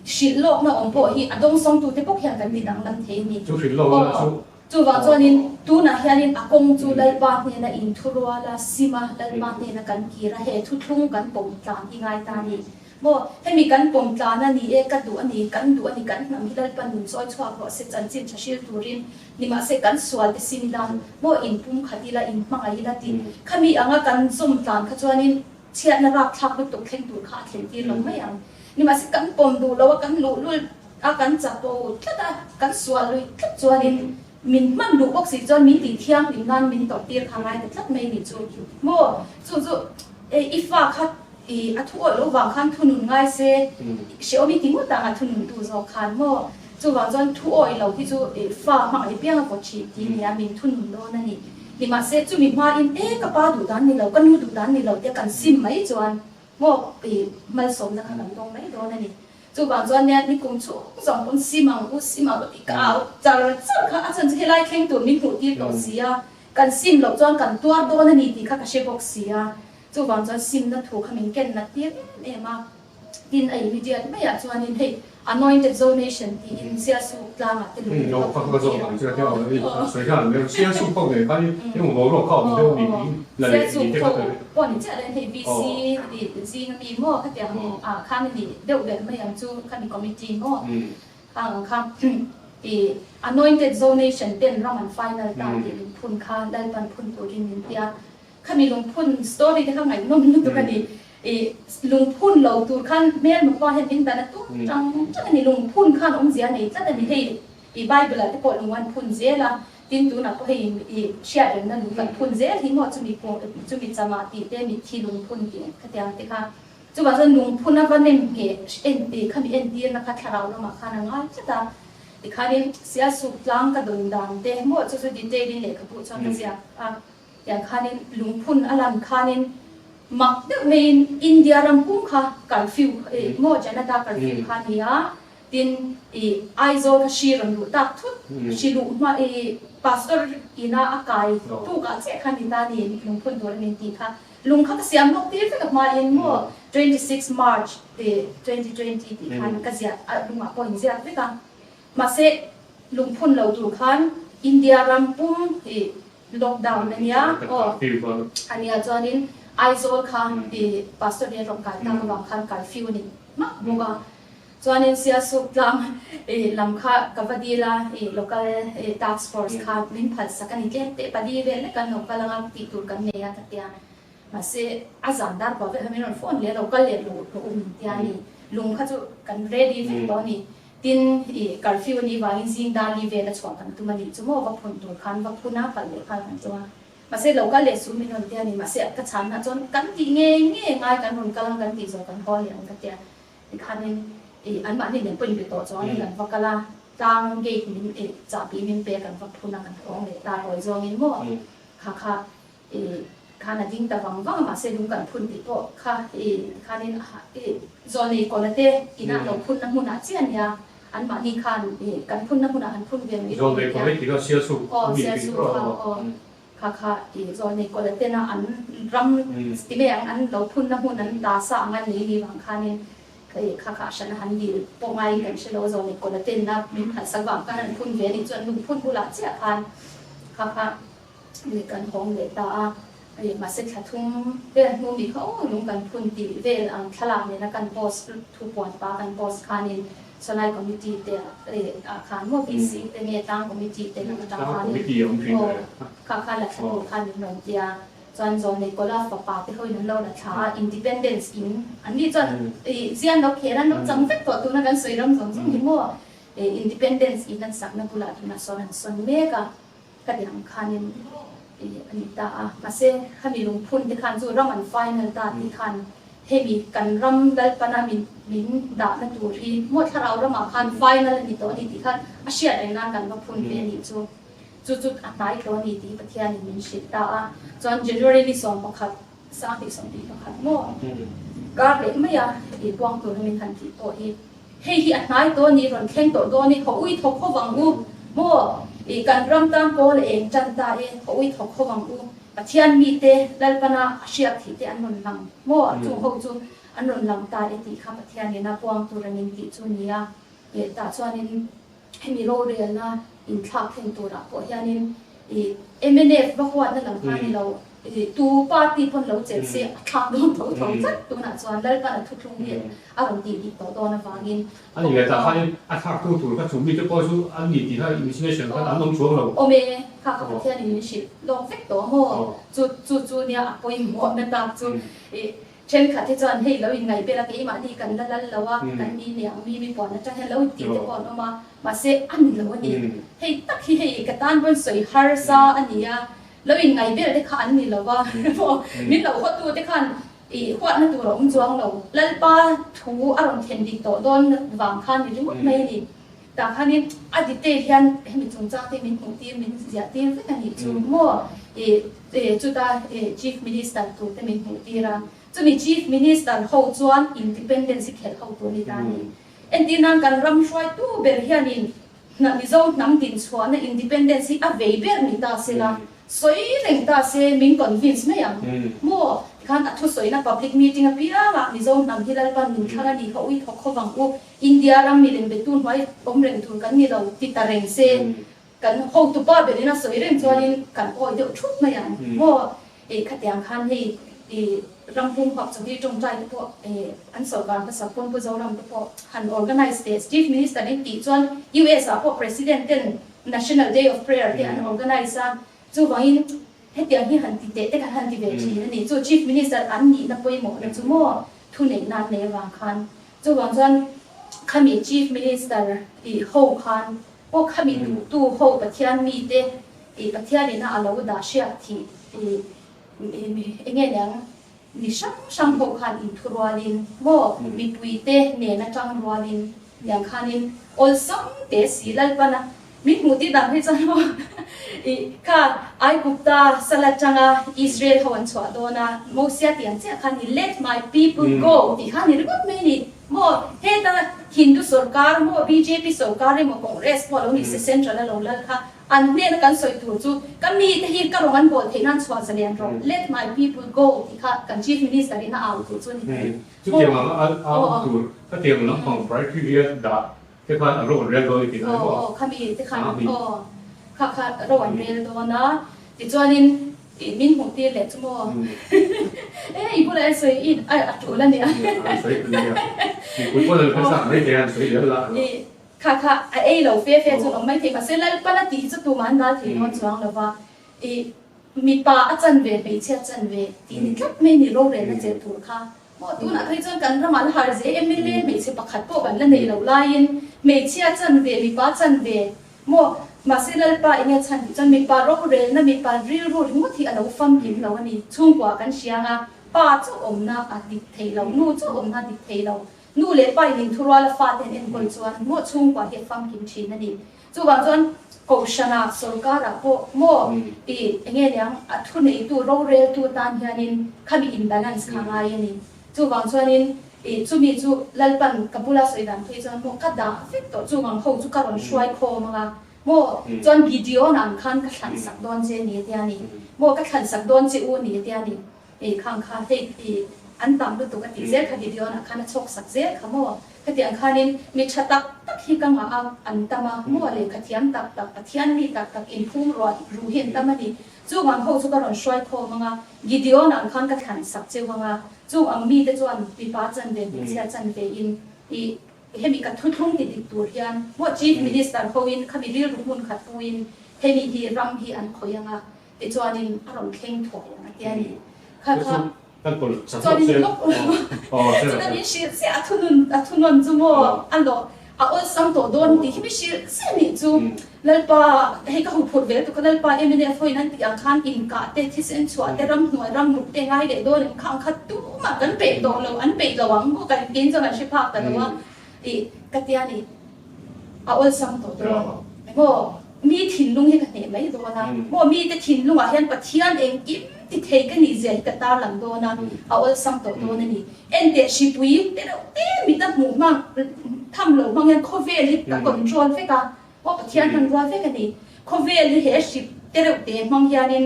hrilh lawkna awm pawh hi a dawngsawngtute bawk hian kan ti danglam thei a ni. Chu hrilh lawkna chu Chuvang chuanin tunah hianin a kawng chu Lalpa hnena inthurual a, sim a, Lalpa hnena kan kir a, he thuthlung kan pawm tlan hi ngai ta a ni. Maw, hemi kan pawm tlan a ni e, ka duh a ni, kan duh a ni, kan hnam hi Lalpa nun chawi chhuak rawh se, chanchin tha hril turin nimahse kan sual te sim ila, maw, inpum khat ila, inhmangaih ila tih khami anga kan zawm tlan kha chuanin chhiatna rapthlak lutuk thleng tur kha a thlen tir lo mai ang. Nimahse kan pawm duh lo a, kan luhlul. A kan chapo tlat a, kan sual lui tlat chuanin min hman duh bawk si chuan min tih thianghlim nan min tawrh tir kha ngai ta tlat mai nih chu maw? Chu chu i fa kha i a thu awih loh vang khan thunun ngai se hrehawm i ti ngawt ang a thunun tu zawk khan maw? Chuvang chuan thu awih lo hi chu i fa hmangaih piang a vaw thih ti nia min thunun dawn a ni. Nimahse chumi hmain e ka pa duh dan ni lo, ka nu duh dan ni lo tia kan sim mai chuan maw i malsawmna kha kan dawng mai dawn a ni. Chuvang chuan nia ni kum chhung zawng pawn sim ang u, sim ang u tih ka au char char kha a chhan chu helai thleng tur min hmuh tir tawh si a, kan sim loh chuan kan tuar dawn a ni tih kha ka hre bawk si a, chuvang chuan simna thu kha min ken nat tir em em a, tin a immediate maiah chuanin hei Anointed Zonation tiin Sialsuk tlangah te lung ka phun tir Sialsuk ho pawh ni chiah lo hei VC zing ami maw khatiang ah khan a ni deuh ber mai ang chu khami committee maw khang ang kha i Anointed Zonation ten ram an final ta tih lungphun kha Lalpan phun turin min ti a. Khami lungphun story te kha ngaihnawm lutuk a ni. I lungphun lo tur khan hmel mukpa hian min dan a tum tang tang a ni. Lungphun khan awmzia nei tlat a ni. Hei i Bible ah te pawh lung an phun zel a, tin tunah pawh hei i hriat remna lung kan phun zel hi maw chumi pawh chumi chamah tih te mitthi lungphun tih khatiang te kha. Chuvang chuan lungphun a va nem ngheh en i khami entirna kha thlarau lamah khan a ngai tlat a. Tikhanin Sialsuk tlang ka dawn dan te maw chu chu detail in lehkhabu chuan ka ziak a. Tiang khanin lungphun a lan khanin mak deuh maiin India ram pum kha curfew maw Janata curfew kha a ni a, tin i Aizawl kha hri rawn luh tak thut, hri luh hma i pastor ina a kai tuk ah chiah khan ni ta ni lungphun tur a ni tih kha lung kha ka siam lawk tir vek a hmain maw 26 March 2020 tih khan ka ziah a lungah pawh inziak vek a, mahse lungphun lo tur khan India ram pum i Lockdown a nia aw a nia chuanin Aizawl kha i pastor nen rawn kai tak avang khan curfew a ni hmak bawk a, chuanin Sialsuk tlang i lam kha ka va dil a i local i task force kha min phal sak a ni tlem teh pali vel lek an lo kal anga tih tur kan nei a ka tia mahse a zan dar pawh vel kha min rawn phone leh a lo kal leh luh luh um tia ni lung kha chu kan ready vek tawh a ni. Tin, i curfew a nih vangin zing dar li vel a chhuah kan tum a nih chu maw va phun tur khan va phun a palh leh nghal kan tum a. Mahse lo kal leh suh min rawn ti a ni. Mahse ka chhanna chuan kan tih ngei ngei ngai kan rawn kal ang kan tih zawh kan haw leh ang ka ti a. Tikhanin i anmahni nen pawh inbe tawh chuan kan va kal a, tlang gate min i chahbi min pe kan va phun a kan hawng leh ta tawi zawngin maw kha kha I khan a ding ta vang vang a, mahse lung kan phun tih pawh kha i khanin i zawlnei kawla te inah lo phunna hmunah chiah ania, anmahni khan i kan phunna hmunah han phun ve mai Zawlnei kawla i ti kha Sialsuk Aw, Sialsuk kha aw. Kha kha i zawl nei kawla tena an ram ti mai ang an lo phunna hmun an ta sa ang a nei ni vang khanin kha kha a hran a han dil pawh ngaiin kan hre lo a zawl nei kawla tenna min phalsak vang khan an phun ve a nih chuan lungphun bulah chiah khan kha kha kan hawng leh ta a. Mahse thla thum vel hnu mi kha aw lung kan phun tih vel ang thlalak nena kan post thu puan pa kan post khanin Sawlai committee te ah khan maw VC te nge tlang committee te lam atang khanin aw kha kha la thla tur khan min rawn ti a, chuan Zawlnei Kawla fapa te hoin an lo la thla a, Independence in an ni chuan zian lo kher an lo chang vek tawh tuna kan sawi ram zawng zawng hi maw Independence in an sakna bulah tunah sawn an sawn mek a. Ka ti ang khanin i a ni ta a, mahse khami lungphun te khan chu ram an final ta tih khan hemi kan ram Lalpana min min dahna tur hi maw thlarau ramah khan final a ni tawh a ni tih khan a hriat reng nan kan va phun ve a nih chu. Chu chu a hnai tawh a ni tih hi Pathianin min hrilh ta a, chuan January ni 11 2021 maw kar leh maia i puang tura min han tih pawh hi Hei hi a hnai tawh a ni, rawn thleng tawh dawn i, haw ui thawk ho vang u maw? I kan ram tan pawl a eng tan ta e, haw ui thawk ho vang u. Pathian mite Lalpana a hriat thih te an rawn lang maw? Chung ho chu an rawn lang ta e tih kha Pathian ina puang tur an intih chu ni a. Tah chuanin hemi rorelna inthlak thleng turah pawh hianin i mnf va huatna lam kha a ni lo, i tu party pawn lo chelh se a thlak dawn tho tho tlat tunah chuan Lalpan a thuthlung hi a rawn tih dik tawh dawn avangin. A ni leh tah khanin a thlaktu tur kha chu mite pawh chu an ni tih kha imagination khan an awm chuang lo. Awm e, kha kha Pathianin min hrilh lawk vek tawh maw? Chu chu chu nia a pawimawhna tak chu i Thenkhat hi chuan hei lo inngaih ber a, keimahni kan la lal lo a, kan ni nia mi mi puan atang hian lo intih te pawh an awm a, mahse a ni lo a ni. Hei tak hi hei ka tan pawn sawi harsa a ni a, lo inngaih ber te kha an ni lo a, min lo hawtu te khan i huatna tur a awm chuang lo, Lalpa thu a rawn thlen dik tawh dawn vang khan ni ringawt mai a ni. Tah khanin a detail hian hemi chungchang te min hmuh tir, min ziah tir vek a nih chu maw? I chuta Chief Minister tur te min hmuh tir a, chumi Chief Minister ho chuan Independence hi khelh ho tur a ni ta a ni. Entir nan kan ram hruaitu ber hianin Mizo hnam dinchhuahna Independence hi a vei ber ni ta se la, Sawi reng ta se min convince mai ang maw? Tikhan a thusawina public meeting apiangah Mizo hnam hi Lalpan min thlang a ni kha ui thawk khaw vang u, India ram milem betu hnuai awm reng tur kan ni lo ti ta reng se kan hotupa berin a sawi reng chuanin kan awi deuh thup mai ang maw? Ih khatiang khan hei ih ram pum huap chu hi tawngtai te pawh ih an sawrkar hmasa pawn Pu Zoram te pawh han organise teh Chief Minister in tih chuan US ah pawh President ten National Day of Prayer te an organise a, chuvangin hetiang hi han ti teh te kan han ti ve thin a ni. Chu Chief Minister an nihna pawimawhna chu maw thuneihna an nei avang khan. Chuvang chuan khami Chief Minister tih ho khan pawh khami duhtu ho Pathian mite ih Pathianina a lo dah hriat thih ih enge niang Mi hrang hrang ho khan inthurualin maw mipuite nen atang rualin tiang khanin awlsam te si Lalpana min hmuh tih dan hi chuan maw ih kha Aigupta sal atanga Israel ho an chhuah dawn a Mosia tih ang chiah khan i let my people go tih kha ni ringawt mai a ni maw heta Hindu sorkar maw bjp sorkar emaw Congress pawh alo ni se central a lo lal kha An hnena kan sawi tur chu, Ka mite hi ka rawng an bawl theih nan chhuah zalian rawh, Let my people go, tih kha kan Chief Minister in a au tur chu a ni thei. Chutiang ang a au tur, khatiang lampang criteria dah te khan a ro an rel dawn i tih lai maw? Aw, khami te khan aw, kha kha ro an rel dawn a, tichuanin min hmuh tir leh chu maw? E, i bulah hian sawi i a tul a nia. Sawi a nia, mipui pawn an hre sak mai thei a, an sawi zel lah. Kha kha a ei lo fe fe chuan awm mai thei mahse Lalpan a tih hi chu tumah an dal thei dawn chuang lo va, i mipa a chan ve hmeichhia a chan ve tih ni tlat mai ni rorelna chelh tur kha maw tunah phei chuan kan ramah la har zel mla hmeichhe pakhat pawh kan la nei lo laiin hmeichhia chan ve mipa chan ve maw mahse Lalpa enge a chhan tih chuan mipa rorelna mipa rilru ringawt hi a lo famkim lo a ni chhungkua kan hriang a pa chu awmna a dik thei lo nu chu awmna a dik thei lo. Nu leh pa in inthurual a fate an enkawl chuan maw chhungkua hi a famkim thin a ni. Chuvang chuan Kohhrana sawrkarah pawh maw i enge niang a thuneitu roreltu tan hianin khami imbalance kha ngai a ni. Chuvang chuanin i chumi chu Lalpan ka bula sawi dan phei chuan maw ka dah vek tawh chuvang ho chu ka rawn hruai khawm anga. Maw, chuan Gideon ang khan ka thlan sak dawn che ni tia ni. Maw, ka thlan sak dawn che u ni tia ni. Ei khang kha hei i an tam lutuk a tih zel kha Gideon ah khan a chhawk sak zel kha maw. Khatiang khanin mi tha tak tak hi ka ngah a, an tam a, maw lehkha thiam tak tak, Pathian mi tak tak inphum ruah ruh hi an tam a ni. Chung ang ho chu ka rawn hruai khawm ang a, Gideon ang khan ka thlan sak cheu ang a, chung ang mite chuan mipa chanve hmeichhia chanve in i Hemi ka thuthlung ti dik tur hian maw Chief Minister hoin khami rilru hmun khat puin hemi hi ram hi an khawih ang a, tichuanin a rawn thleng thuai ang a ti a ni. Kha kha chuanin lawk chuan min hrilh chiah a thunun a thunawn chu maw a lawh a awlsam tawh dawn tih hi mi hrilh chiah nih chu. Lalpa hei ka huphurh ve lutuk a, Lalpa mnf hoin an tih ang khan inkah te, thisen chhuah te, ramhnuai rammut te ngai leh dawn em kha ang kha tumah kan peih tawh lo, an peih lo ang maw kan tin chuan kan hre phak ta lo a tih ka tia ni. A awlsam tawh dawn maw mi thinlung hi ka hneh mai dawn a maw mite thinlungah hian Pathian engkim ti thei ka nih zia hi ka tarlang dawn a, a awlsam tawh dawn a ni. Enteh hripui te reuh te mita hmuh hmang tham lo hmang hian khawvel hi ka control vek a. Aw Pathian hmanrua vek a ni. Khawvel hi he hrip te reuh te hmang hianin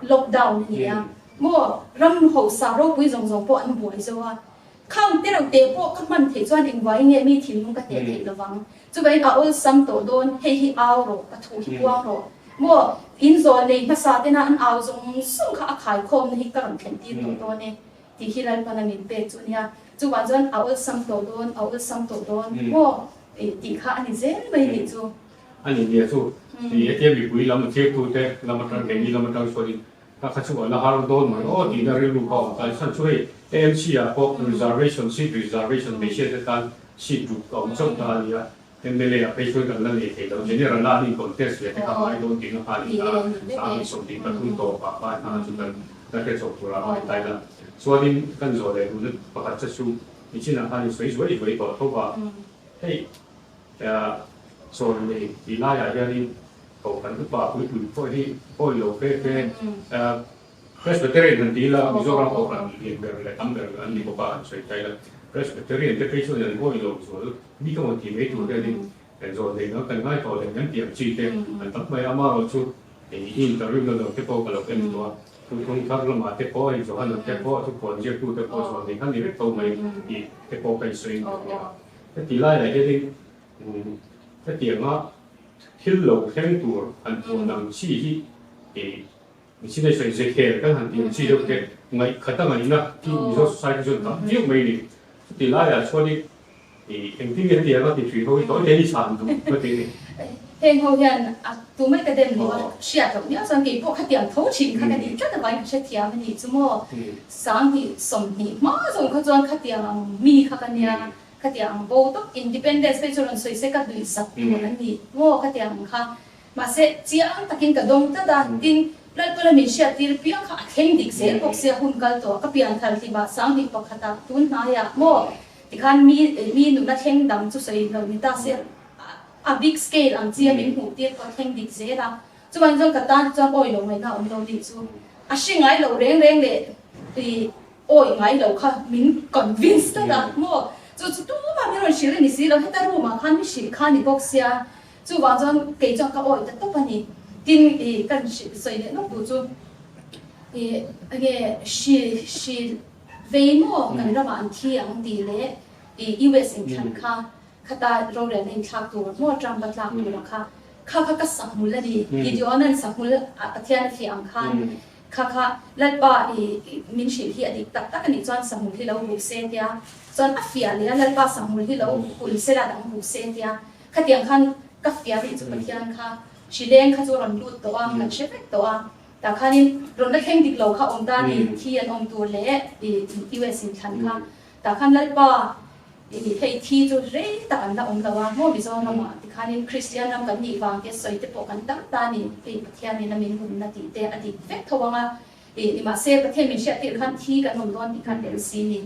lockdown a ni a. Maw ram hausa ropui zawng zawng pawh an buai zo a. Khang te reuh te pawh ka hman theih chuan engvai nge mi thinlung ka hneh theih lovang. Chuvangin a awlsam tawh dawn, hei hi au rawh, ka thu hi puang rawh. Maw in zawl nei hmasa tena an au zawng zawng kha a khaikhawmna hi ka rawn thlen tir tawh dawn e tih hi Lalpana min pek chu a nia. Chuvang chuan a awlsam tawh dawn, a awlsam tawh dawn. Maw Tih tih kha a ni zel mai nih chu. A ni nia chu. Tih hetia mipui lam a thirtute lam atang keini lam atang chuanin ka kha chu a la har dawn mai aw tihna rilru kha a awm ta. Chhan chu hei AMC ah pawh reservation seat reservation hmeichhia te tan seat ruk a awm chauh ta a nia. MLA ah phei chuan kan la nei thei lo. General a an in contest ve te kha a ngai dawn tihna kha a ni ta. 2023 tawpah khan hna chu kan la hre chho tur a ngai ta ila. Chuanin kan zawh leh duhna pakhat che chu Nichinah khan in sawi zuai zuai tawh tho va, hei sawn nei tih laiah hianin kohhran upa puipui pawh hi pawi lo fe fe Presbyterian han ti ila Mizoram kohhran lian ber leh tam ber an ni bawk a an sawi ta ila Presbyterian te phei chuan an pawi lo zual mi ka rawn ti mai tur hianin zawn nei dang kan ngai tawh leh kan tih ang chi te an tam mai a, amaherawhchu chu i interview na lo te pawh ka lo en tawh a. Thuthlung thar lamah te pawh hei Johana te pawh thupuan ziaktu te pawh chuan nih kha ni vek tho mai tih te pawh ka insawi in ka hria. Heti laiah hianin hetianga thil lo thleng tur han puan ang chi hi Missionary sawi Zekhel kan han tih ang chi deuh te ngaihkhat a ngaihna hi Mizo Society chuan tam viau mai a ni. Chuti laiah chuanin Engtin nge hetiang a ti thui ho hi tawi te hi chhan duh ka ti ni. Heng ho hian a tumai ka dem lo a, hriat loh miau chuan keipawh khatiang tho thin kha ka nih tlat avangin ka hrethiam a nih chu maw. 20 20 hma zawng kha chuan khatiang ang mi kha ka nia, khatiang ang bo tawp independence phei chu rawn sawi se ka duih sak tur an ni maw khatiang ang kha. Mahse chiang takin ka dawng tlat a, tin Lalpala min hriattir piang kha a thleng dik zel bawk sia hun kal tawh ka pian thar hlimah 2001 ah tun hnaiah maw Tikhan mi mi nuna thleng dang chu sawi lo ni ta se, a big scale ang chi a min hmuh tir pawh a thleng dik zel a. Chuvangin chuan ka tan chuan awi lo ngaihna a awm lo nih chu. A hre ngai lo reng reng leh i awi ngai lo kha min convince tlat a maw. Chu chu tumah min rawn hrilh a ni si lo, heta room ah khan mi hrilh kha a ni bawk sia. Chuvang chuan kei chuan ka awi ta tawp a ni. Tin i kan sawi leh nawk duh chu i enge hri hri Vei maw kan ramah an thi ang tih leh i US inthlan kha khata rorelna inthlak tur maw Trump a tlak tur a kha kha kha ka sahmul a ni Gideon an sahmul a Pathian a fiah ang khan kha kha Lalpa i min hrilh hi a dik tak tak a nih chuan sahmul hi lo huh se tia chuan a fiah leh a Lalpa sahmul hi lo hul se la dang huh se tia khatiang khan ka fiah nih chu Pathian kha hrileng kha chu a rawn lut tawh a kan hre vek tawh a. Tah khanin rawn la thleng dik lo kha awm ta ni, thi an awm tur leh i US in thlan kha. Tah khan Lalpa i hei thi chu rei tak an la awm lo a, maw Mizoramah tikhanin Kristian ram kan nih vang te sawi te pawh kan tam ta ni, hei Pathianin a min humna tih te a dik vek tho ang a, i nimahse Pathian min hriat tirh khan thi kan awm dawn tih khan tel si ni.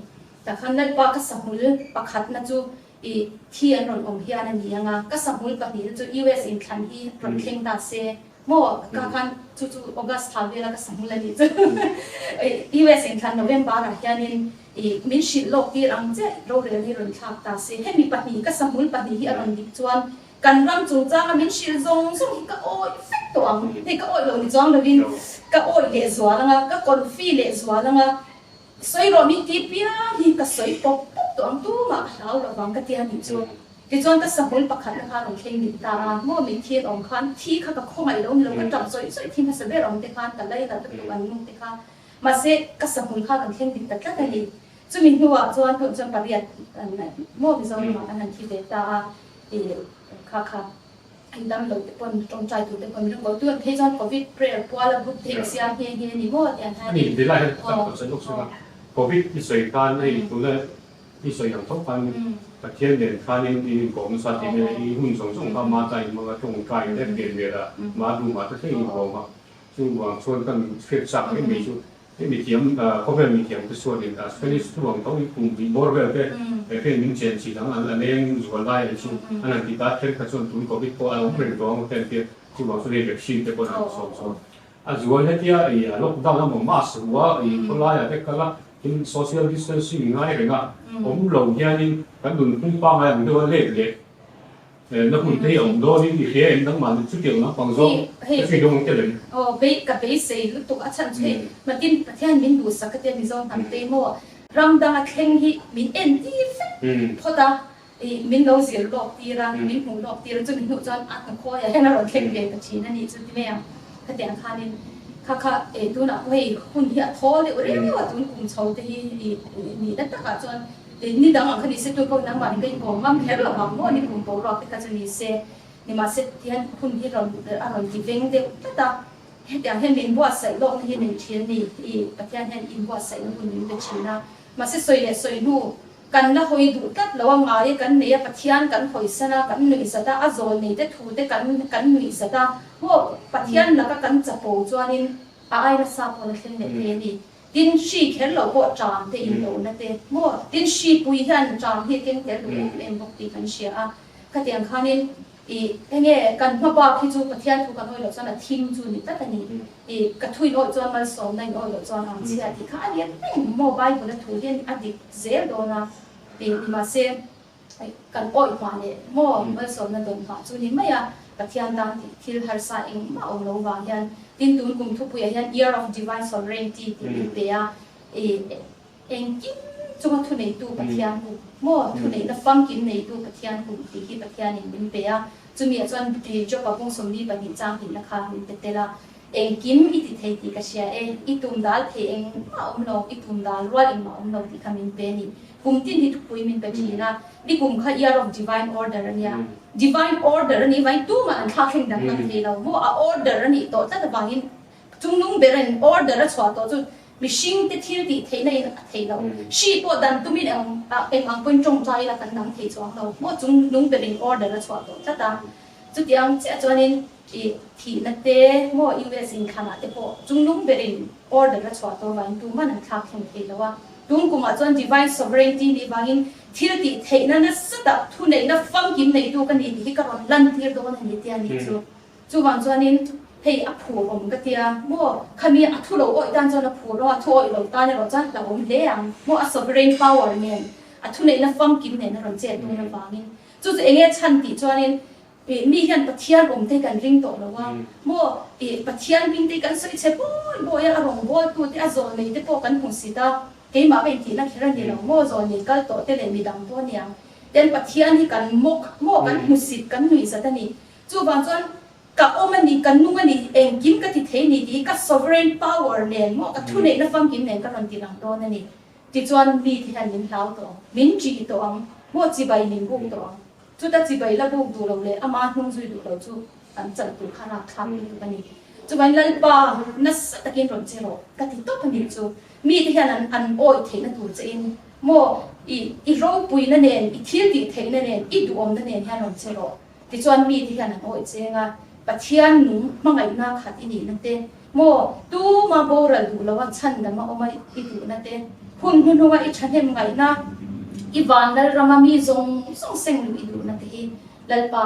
Tah khan Lalpa ka sahmul pakhatna chu i thi an rawn awm hian a ni ang a, ka sahmul pahnihna chu US in thlan hi rawn thleng ta se, Maw ka khan chu chu August thla vela ka sahmul a nih chu. US in thlan November ah hianin i min hrilh lawk tir ang che rorel hi rawn thlak ta se. Hemi pahnih ka sahmul pahnih hi a rawn dik chuan Kan ram chungchanga min hrilh zawng zawng hi ka awih vek tawh ang. Hei ka awih lo ni chuang lovin ka awih leh zual ang a, ka confi leh zual ang a, sawi rawh min ti piang hi ka sawi pawp pawp tawh ang, tumah ka hlau lo vang ka ti a nih chu. Tichuan ka sahmul pakhatna kha a rawn thleng dik ta a, maw min thil awm khan thi kha ka khawngaih lo ni lo, ka tap zawih zawih thi hmasa ber awm te khan ka lei nalh lutuk an nung te kha, mahse ka sahmul kha a rawn thleng dik ta tlat a ni. Chumi hnuah chuan tun chuan pariat maw Mizoramah kan han thi ve ta a, i kha kha an dam lo te pawn tawngtai tur te pawn min rawn ko. Tun phei chuan Covid prayer puala group te hi siam nghe nghe ni maw tiang hian. Ani Delilah hian ka tak sawi lawk sawi a, Covid i sawi khan hei tuna i sawi ang tho khan Pathian nen khanin in inkawm nasa tih vel i hun zawng zawng kha mata in hmang a tawngtai leh pian vel a ma room ah te thleng in inkawm a, chuvang chuan kan hriat chak em mai chu Hei mithiam, khawvel mithiam te chuanin Spanish thu ang tho hi kum hnih bawr vel te he min chen chin ang an leng zual lai ang chu an han ti ta thenkhat chuan tun Covid pawh a awm reng tawh ang te an tia chuvang chuan hei vaccine te pawh an han sawm sawm a zual hetia ih a lockdown emaw mask ruah ih khawlaiah te kal a tin social distancing ngai reng a awm lo hianin kan nunphung pangngai ang deuh a let leh Na hun te hi a awm dawnin i hria em nangmah chutiang lampang zawng ka hri dawng ang tel em? Aw bei ka beisei lutuk a chhan chu hei Matin Pathian min duhsak ka tia Mizo hnam te maw ram danga thleng hi min en tir vek phawt a ih min lo zir lawk tir a min hmuh lawk tir a chumi hnuh chuan a hnukhawi ah hian a rawn thleng ve ta thin a nih chu ti mai ang khatiang khanin kha kha eh tunah pawh hei hun hi a thawl deuh riau a tun kum chho te hi ih nihna takah chuan Ni dang ang kha ni se tu pawh nangmah in ka inkawm ngam kher lo vang maw ni kum boruak te kha chu ni se nimahse tihian hun hi rawn a rawn ti veng deuh tlat a, hetiang hian min buatsaih lawkna hi nei thin a ni i Pathian hian inbuatsaihna hun min pe thin a, mahse sawi leh sawi hnu kan la hawi duh tlat lo a ngai kan nei a Pathian kan hawisan a kan nuihzat a a zawl nei te thu te kan kan nuihzat a maw Pathian laka kan chapo chuanin a ai nasa pawh la thleng leh thei a ni. Tin, hri kher lo pawh ṭam te in lohna te maw? Tin, hri pui hian ṭam hi a keng tel duh em em bawk tih kan hria a. Khatiang khanin ih enge kan hma bak hi chu Pathian thu kan awih loh chuan a thim chu ni tlat a ni. Ih ka thu in awih chuan malsawmna in awih loh chuan ang chhia tih kha a ni reng maw? Bible a thu hian a dik zel dawn a ih nimahse kan awih hma leh maw malsawmna dawn hma chu ni mai a, Pathian tan tih thil harsa engmah awm lo vang hian tin tun kum thupuiah hian Year of Divine Sovereignty tih min pe a, ih engkim chunga thuneitu Pathian kum maw thuneihna famkim neitu Pathian kum tih hi Pathianin min pe a, chumi ah chuan Job-a bung 42 chang hnihna kha min pe tel a, engkim i ti thei tih ka hria e, i tum dal thei engmah awm lo, i tum dal rual engmah awm lo tih kha min pe a ni. Kum tin hi thupui min pe thin a, ni kum kha Year of Divine Order a nia. Divine Order a nih vangin tumah an thlak thleng danglam thei lo maw? A order a nih tawh tlat avangin chungnung berin order a chhuah tawh chu mihring te thil tih theihna in a thei lo. Hri pawh dan tumin eng eng ang pawhin tawngtai ila kan dang thei chuang lo maw? Chungnung berin order a chhuah tawh tlat a. Chutiang chiah chuanin i thihna te maw US inthlanah te pawh chungnung berin order a chhuah tawh vangin tuman an thlak thleng thei lo a. Tun kumah chuan Divine Sovereignty nih vangin thil tih theihna nasa tak thuneihna famkim neitu ka ni tih hi ka rawn lantir dawn a ni tia nih chu. Chuvang chuanin hei a phur awm ka tia maw khami a thu lo awih tan chuan a phur awm a, thu awih lo tan erawh chuan hlauhawm hle ang maw a sovereign power nen a thuneihna famkim nen a rawn chet dawn avangin chu chu enge chhan tih chuanin Ih mi hian Pathian awm te kan ring tawh lo a maw? Ih Pathian hming te kan sawi chhe bawi bawi a, a rawngbawltu te a zawl nei te pawh kan hmu sit a, keimah ka intihna kher a ni lo maw? Zawl nei kal tawh te leh midang pawh a niang. Ten Pathian hi kan mawk maw? Kan hmu sit, kan nuih zat a ni. Chuvang chuan ka awm a ni, ka nung a ni, engkim ka ti thei ni tih hi ka sovereign power nen maw? Ka thuneihna famkim nen ka rawn ti lang dawn a ni. Tichuan mi te hian min hlau tawh ang, min ṭih tawh ang, maw chibai min buk tawh ang. Chuta chibai la buk duh lo leh ama hnung zui duh lo chu an chalh tur kha rakthlak lutuk a ni. Chuvain Lalpa nasa takin rawn che rawh ka ti tawp a nih chu. Mite hian an an awih theihna tur che in maw i i ropuina nen, i thil tih theihna nen, i duhawmna nen hian rawn che rawh. Tichuan mite hian an awih cheng a, Pathian nung hmangaihna khat i nihna te, maw tuma boral duh loa chhandama awma i duhna te, hun hnuhnunga i thahnem ngaihna, i van Lalrama mi zawng zawng seng luh i duhna te hi Lalpa,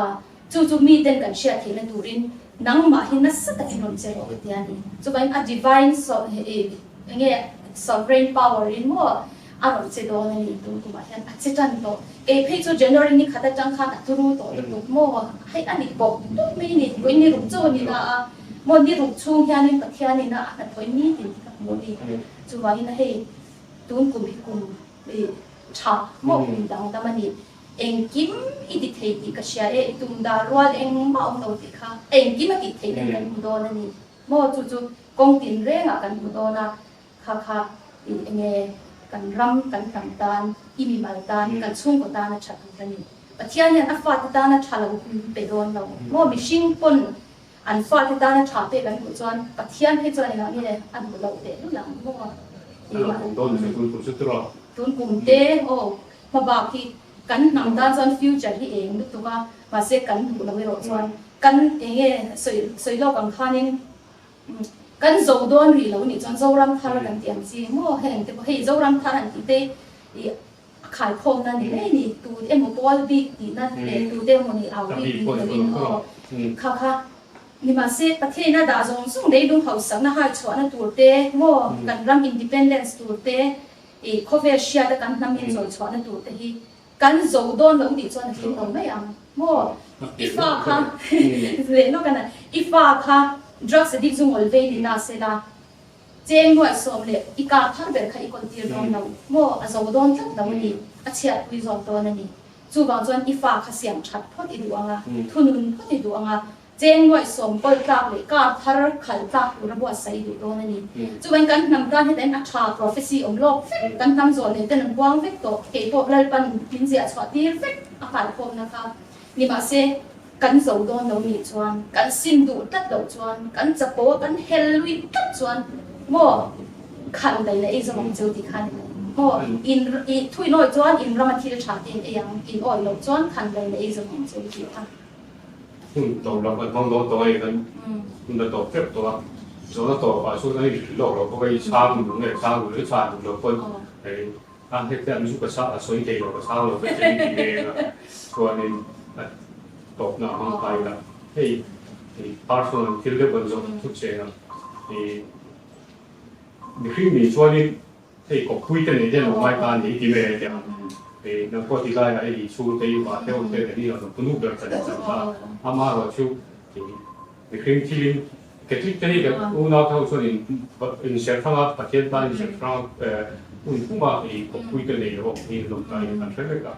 chu chu miten kan hriat theihna turin nangmah hi nasa takin rawn che rawh ka ti a ni. Chuvangin a divine enge sovereign power in maw? A rawn che dawn a ni tun kumah hian a che tan tawh. Kei phei chu January ni khat atang khan a turu tawh lutuk maw? Hei a ni bawk tawp mai ni. Vawiin ni ruk chaw a ni ta a, maw ni ruk chhung hianin Pathianin a hnathawih nitin hi ka hmu a ni. Chuvangin a hei tun kum hi kum tha maw kum dangdam a ni. Engkim i ti thei tih ka hria e, i tum dar rual engmah awm lo tih kha engkim a tih theih nen kan hmu dawn a ni. Maw chu chu kawng tin rengah kan hmu dawn a, Kha kha i enge kan ram kan hnam tan, i mimal tan, kan chhungkaw tan a tha tur a ni. Pathian hian a fate tana tha lo hun pe dawn lo maw? Mihring pawn an fate tana tha pek an duh chuan Pathian phei chuan engah nge a duh loh teh lul ang maw? Tun kum te aw hma bak hi kan hnam tan chuan future hi eng lutuk a, mahse kan duh lo erawh chuan kan enge sawi sawi lawk ang khanin Kan zo dawn rih lo nih chuan Zoram thar kan tih ang chi maw heng te pawh hei Zoram thar an tih te i a khaikhawmna ni mai ni tu emaw pawl bik tihna leh tu te emaw ni au bik ni lovin aw kha kha ni mahse Pathian a dah zawng zawng leilung hausakna hai chhuahna tur te maw kan ram independence tur te i khawvel hriata kan hnam inchawi chhuahna tur te hi Kan zo dawn lo nih chuan a hlim lo mai ang maw? I fa kha leh lawk a na, i fa kha drugs addict zu ngawl vei ni ta se la, cheng nuaih sawm leh i kar thar ber kha i kawl tir dawn lo maw? A zo dawn tlat lo a ni, a chhiatpui zawk dawn a ni. Chuvang chuan i fa kha siam that phawt i duh ang a, thunun phawt i duh ang a, Cheng nuaih sawm kawl tlak leh kar thar khal tlak tura buatsaih duh dawn a ni. Chuan kan hnam tan heta in a tha prophecy awm lawk vek, kan hnam zawh leh ten an buang vek tawh, kei pawh Lalpan min ziah chhuah tir vek a kalkhawmna kha. Nimahse, kan zo dawn lo nih chuan, kan sim duh tlat loh chuan, kan chapo a kan hel lui tlat chuan maw khan daih leh ei zawm ang cheu tih kha a ni mai. Maw in i thuinawi chuan in rama thil tha te in ei ang, in awih loh chuan khan daih leh ei zawm ang cheu tih kha. Hun tawp lo kan hmang dawn tawh a hei kan hun a tawp tep tawh a, zawhna tawpah chuan a inhrilh lawk loh bawk a, i chhang duh nge chhang duh leh chhan duh loh pawn hei a heti an zu ka chhang a sawi thei lo ka chhang lo vek thei tih vel a chuanin a tawpna a hmang ta ila hei i personal thil deuh kan zawh thut che a i mihring nih chuanin Hei kawppui te nei hian lo ngai ta a ni ti ve a tia. Hei nang pawh ti laiah hei i chhungte i vah deuh te ni lo punu ber chan chan ta. Amaherawh chu mihring thilin Catholic te hi kan unau te ho chuan in inserh hrang a, Pathian tan inserh hrang a hun puma i kawppui te nei lo hi an awm ta in kan hre vek a.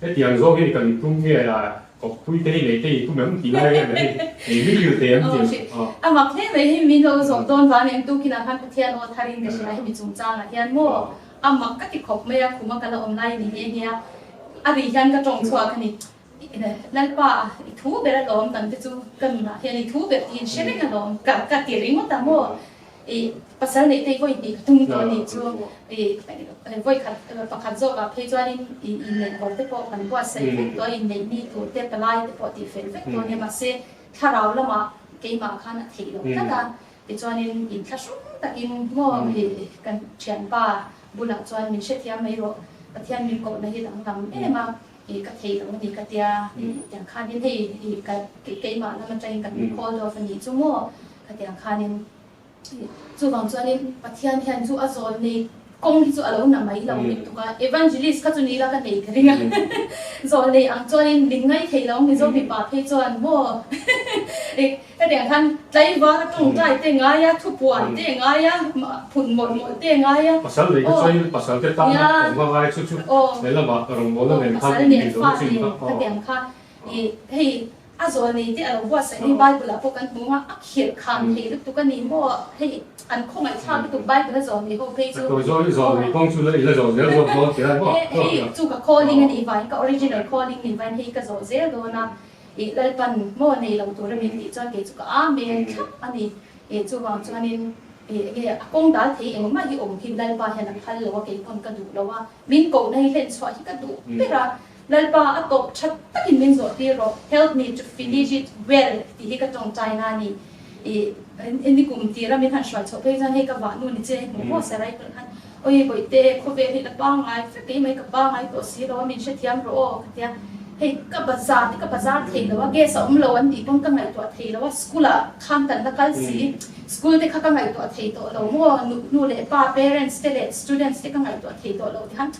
Hetiang zawng hi kan tum nge a kawppui te hi nei te i tum em tih lai vel hi nei mi bil te em tih ang. A mak hle mai hi min lo zawh dawn vang em tukin ah khan Pathian aw thar in ka hria hemi chungchang ah hian maw a mak ka ti khawp mai a khum a ka la awm lai ni nghe nghe a a ri hian ka tawng chhuak a ni Lalpa i thu ber alawm kan te chu ka nunah hian i thu ber tih in hre reng alawm ka ka ti ringawt a maw I pasal neih te hi vawi hnih ka tum tawh a nih chu. I vawi khat pakhat zawkah phei chuanin i inneih kawr te pawh kan buatsaih vek tawh a, inneih ni tur te palai te pawh tih fel vek tawh a nia. Mahse thlarau lamah keimah khan a theih loh tlat a, tichuanin inthlahrung takin maw i kan thianpa bulah chuan min hrethiam mai rawh, Pathian min kohna hi danglam em a, i ka thei lo a ni ka tia, tiang khanin hei i keimah lam atangin kan call off a nih chu maw. Khatiang khanin chuvang chuanin Pathian hian chu a zawn nei kawng hi chu a lo na mai lo lutuk a, evangelist kha chu ni ila ka nei ka ring a, zawn nei ang chuanin min ngai thei lo Mizo mipa phei chuan maw khatiang khan tlaivar a tawngtai te ngai a, thupuan te ngai a, phun mawlh mawlh te ngai a, Pasal nei kha chuan pasal te tan a awm a ngai chu chu lehlamah rawngbawlna nen khan pasal nen fa nen khatiang kha i hei A zawl nei te a lo buatsaih hi Bible ah pawh kan hmu a, a khirh khan thei lutuk a ni maw? Hei an khawngaih thlak lutuk Bible a zawl nei ho phei chu. Tawi zawng i zawl nei kawng chu la i la zawl zel zawk dawn tia maw? Hei chu ka calling a nih vangin ka original calling nih vangin hei ka zawh zel dawn a, i Lalpan maw nei lo tur a min tih chuan kei chu ka amen thlap a ni. I chuvang chuanin i enge a kawng dal thei engmah hi awm hi Lalpa hian a phal lo a, kei pawn ka duh lo a, min kohna hi hlen chhuah hi ka duh ber a. Lalpa a tawp that takin min zawh tir rawh, help me to finish it well tih hi ka tawngtai na a ni. I ni kum tira min han hruai chhoh phei chuan hei ka vah nu ni che hmuh maw Sarai pawh khan awi bawihte khawvel hi la pangngai vek kei mai ka pangngai tawh si lo a min hrethiam rawh aw ka tia. Hei ka bazar te ka bazar thei lo a, gas a awm lo an tih pawn ka ngaihtuah thei lo a, school ah khan kan la kal si, school te kha ka ngaihtuah thei tawh lo maw, nu leh pa parents te leh students te ka ngaihtuah thei tawh lo ti khan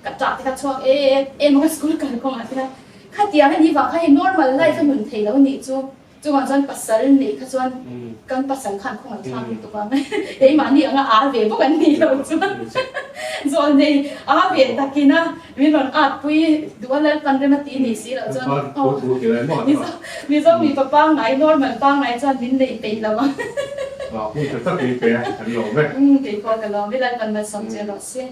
ka tah te kha chhuak em em a ka school kal kawngah te khan khatiang a nih vang kha hei normal life a nun thei lo nih chu. Chungah chuan pasal neih kha chuan kan pasal khan khawngaih thlak lutuk ang. Keimahni anga aa ve bawk an nih loh chuan zawl nei aa ve takin a min rawn at pui duh a Lalpan rem a ti nih si loh chuan Mizo mipa pangngai normal pangngai chuan min neih peih lo ang. Hun tha tak min pe a, kan lawm e. Keipawh ka lawm e, Lalpan malsawm che rawh se.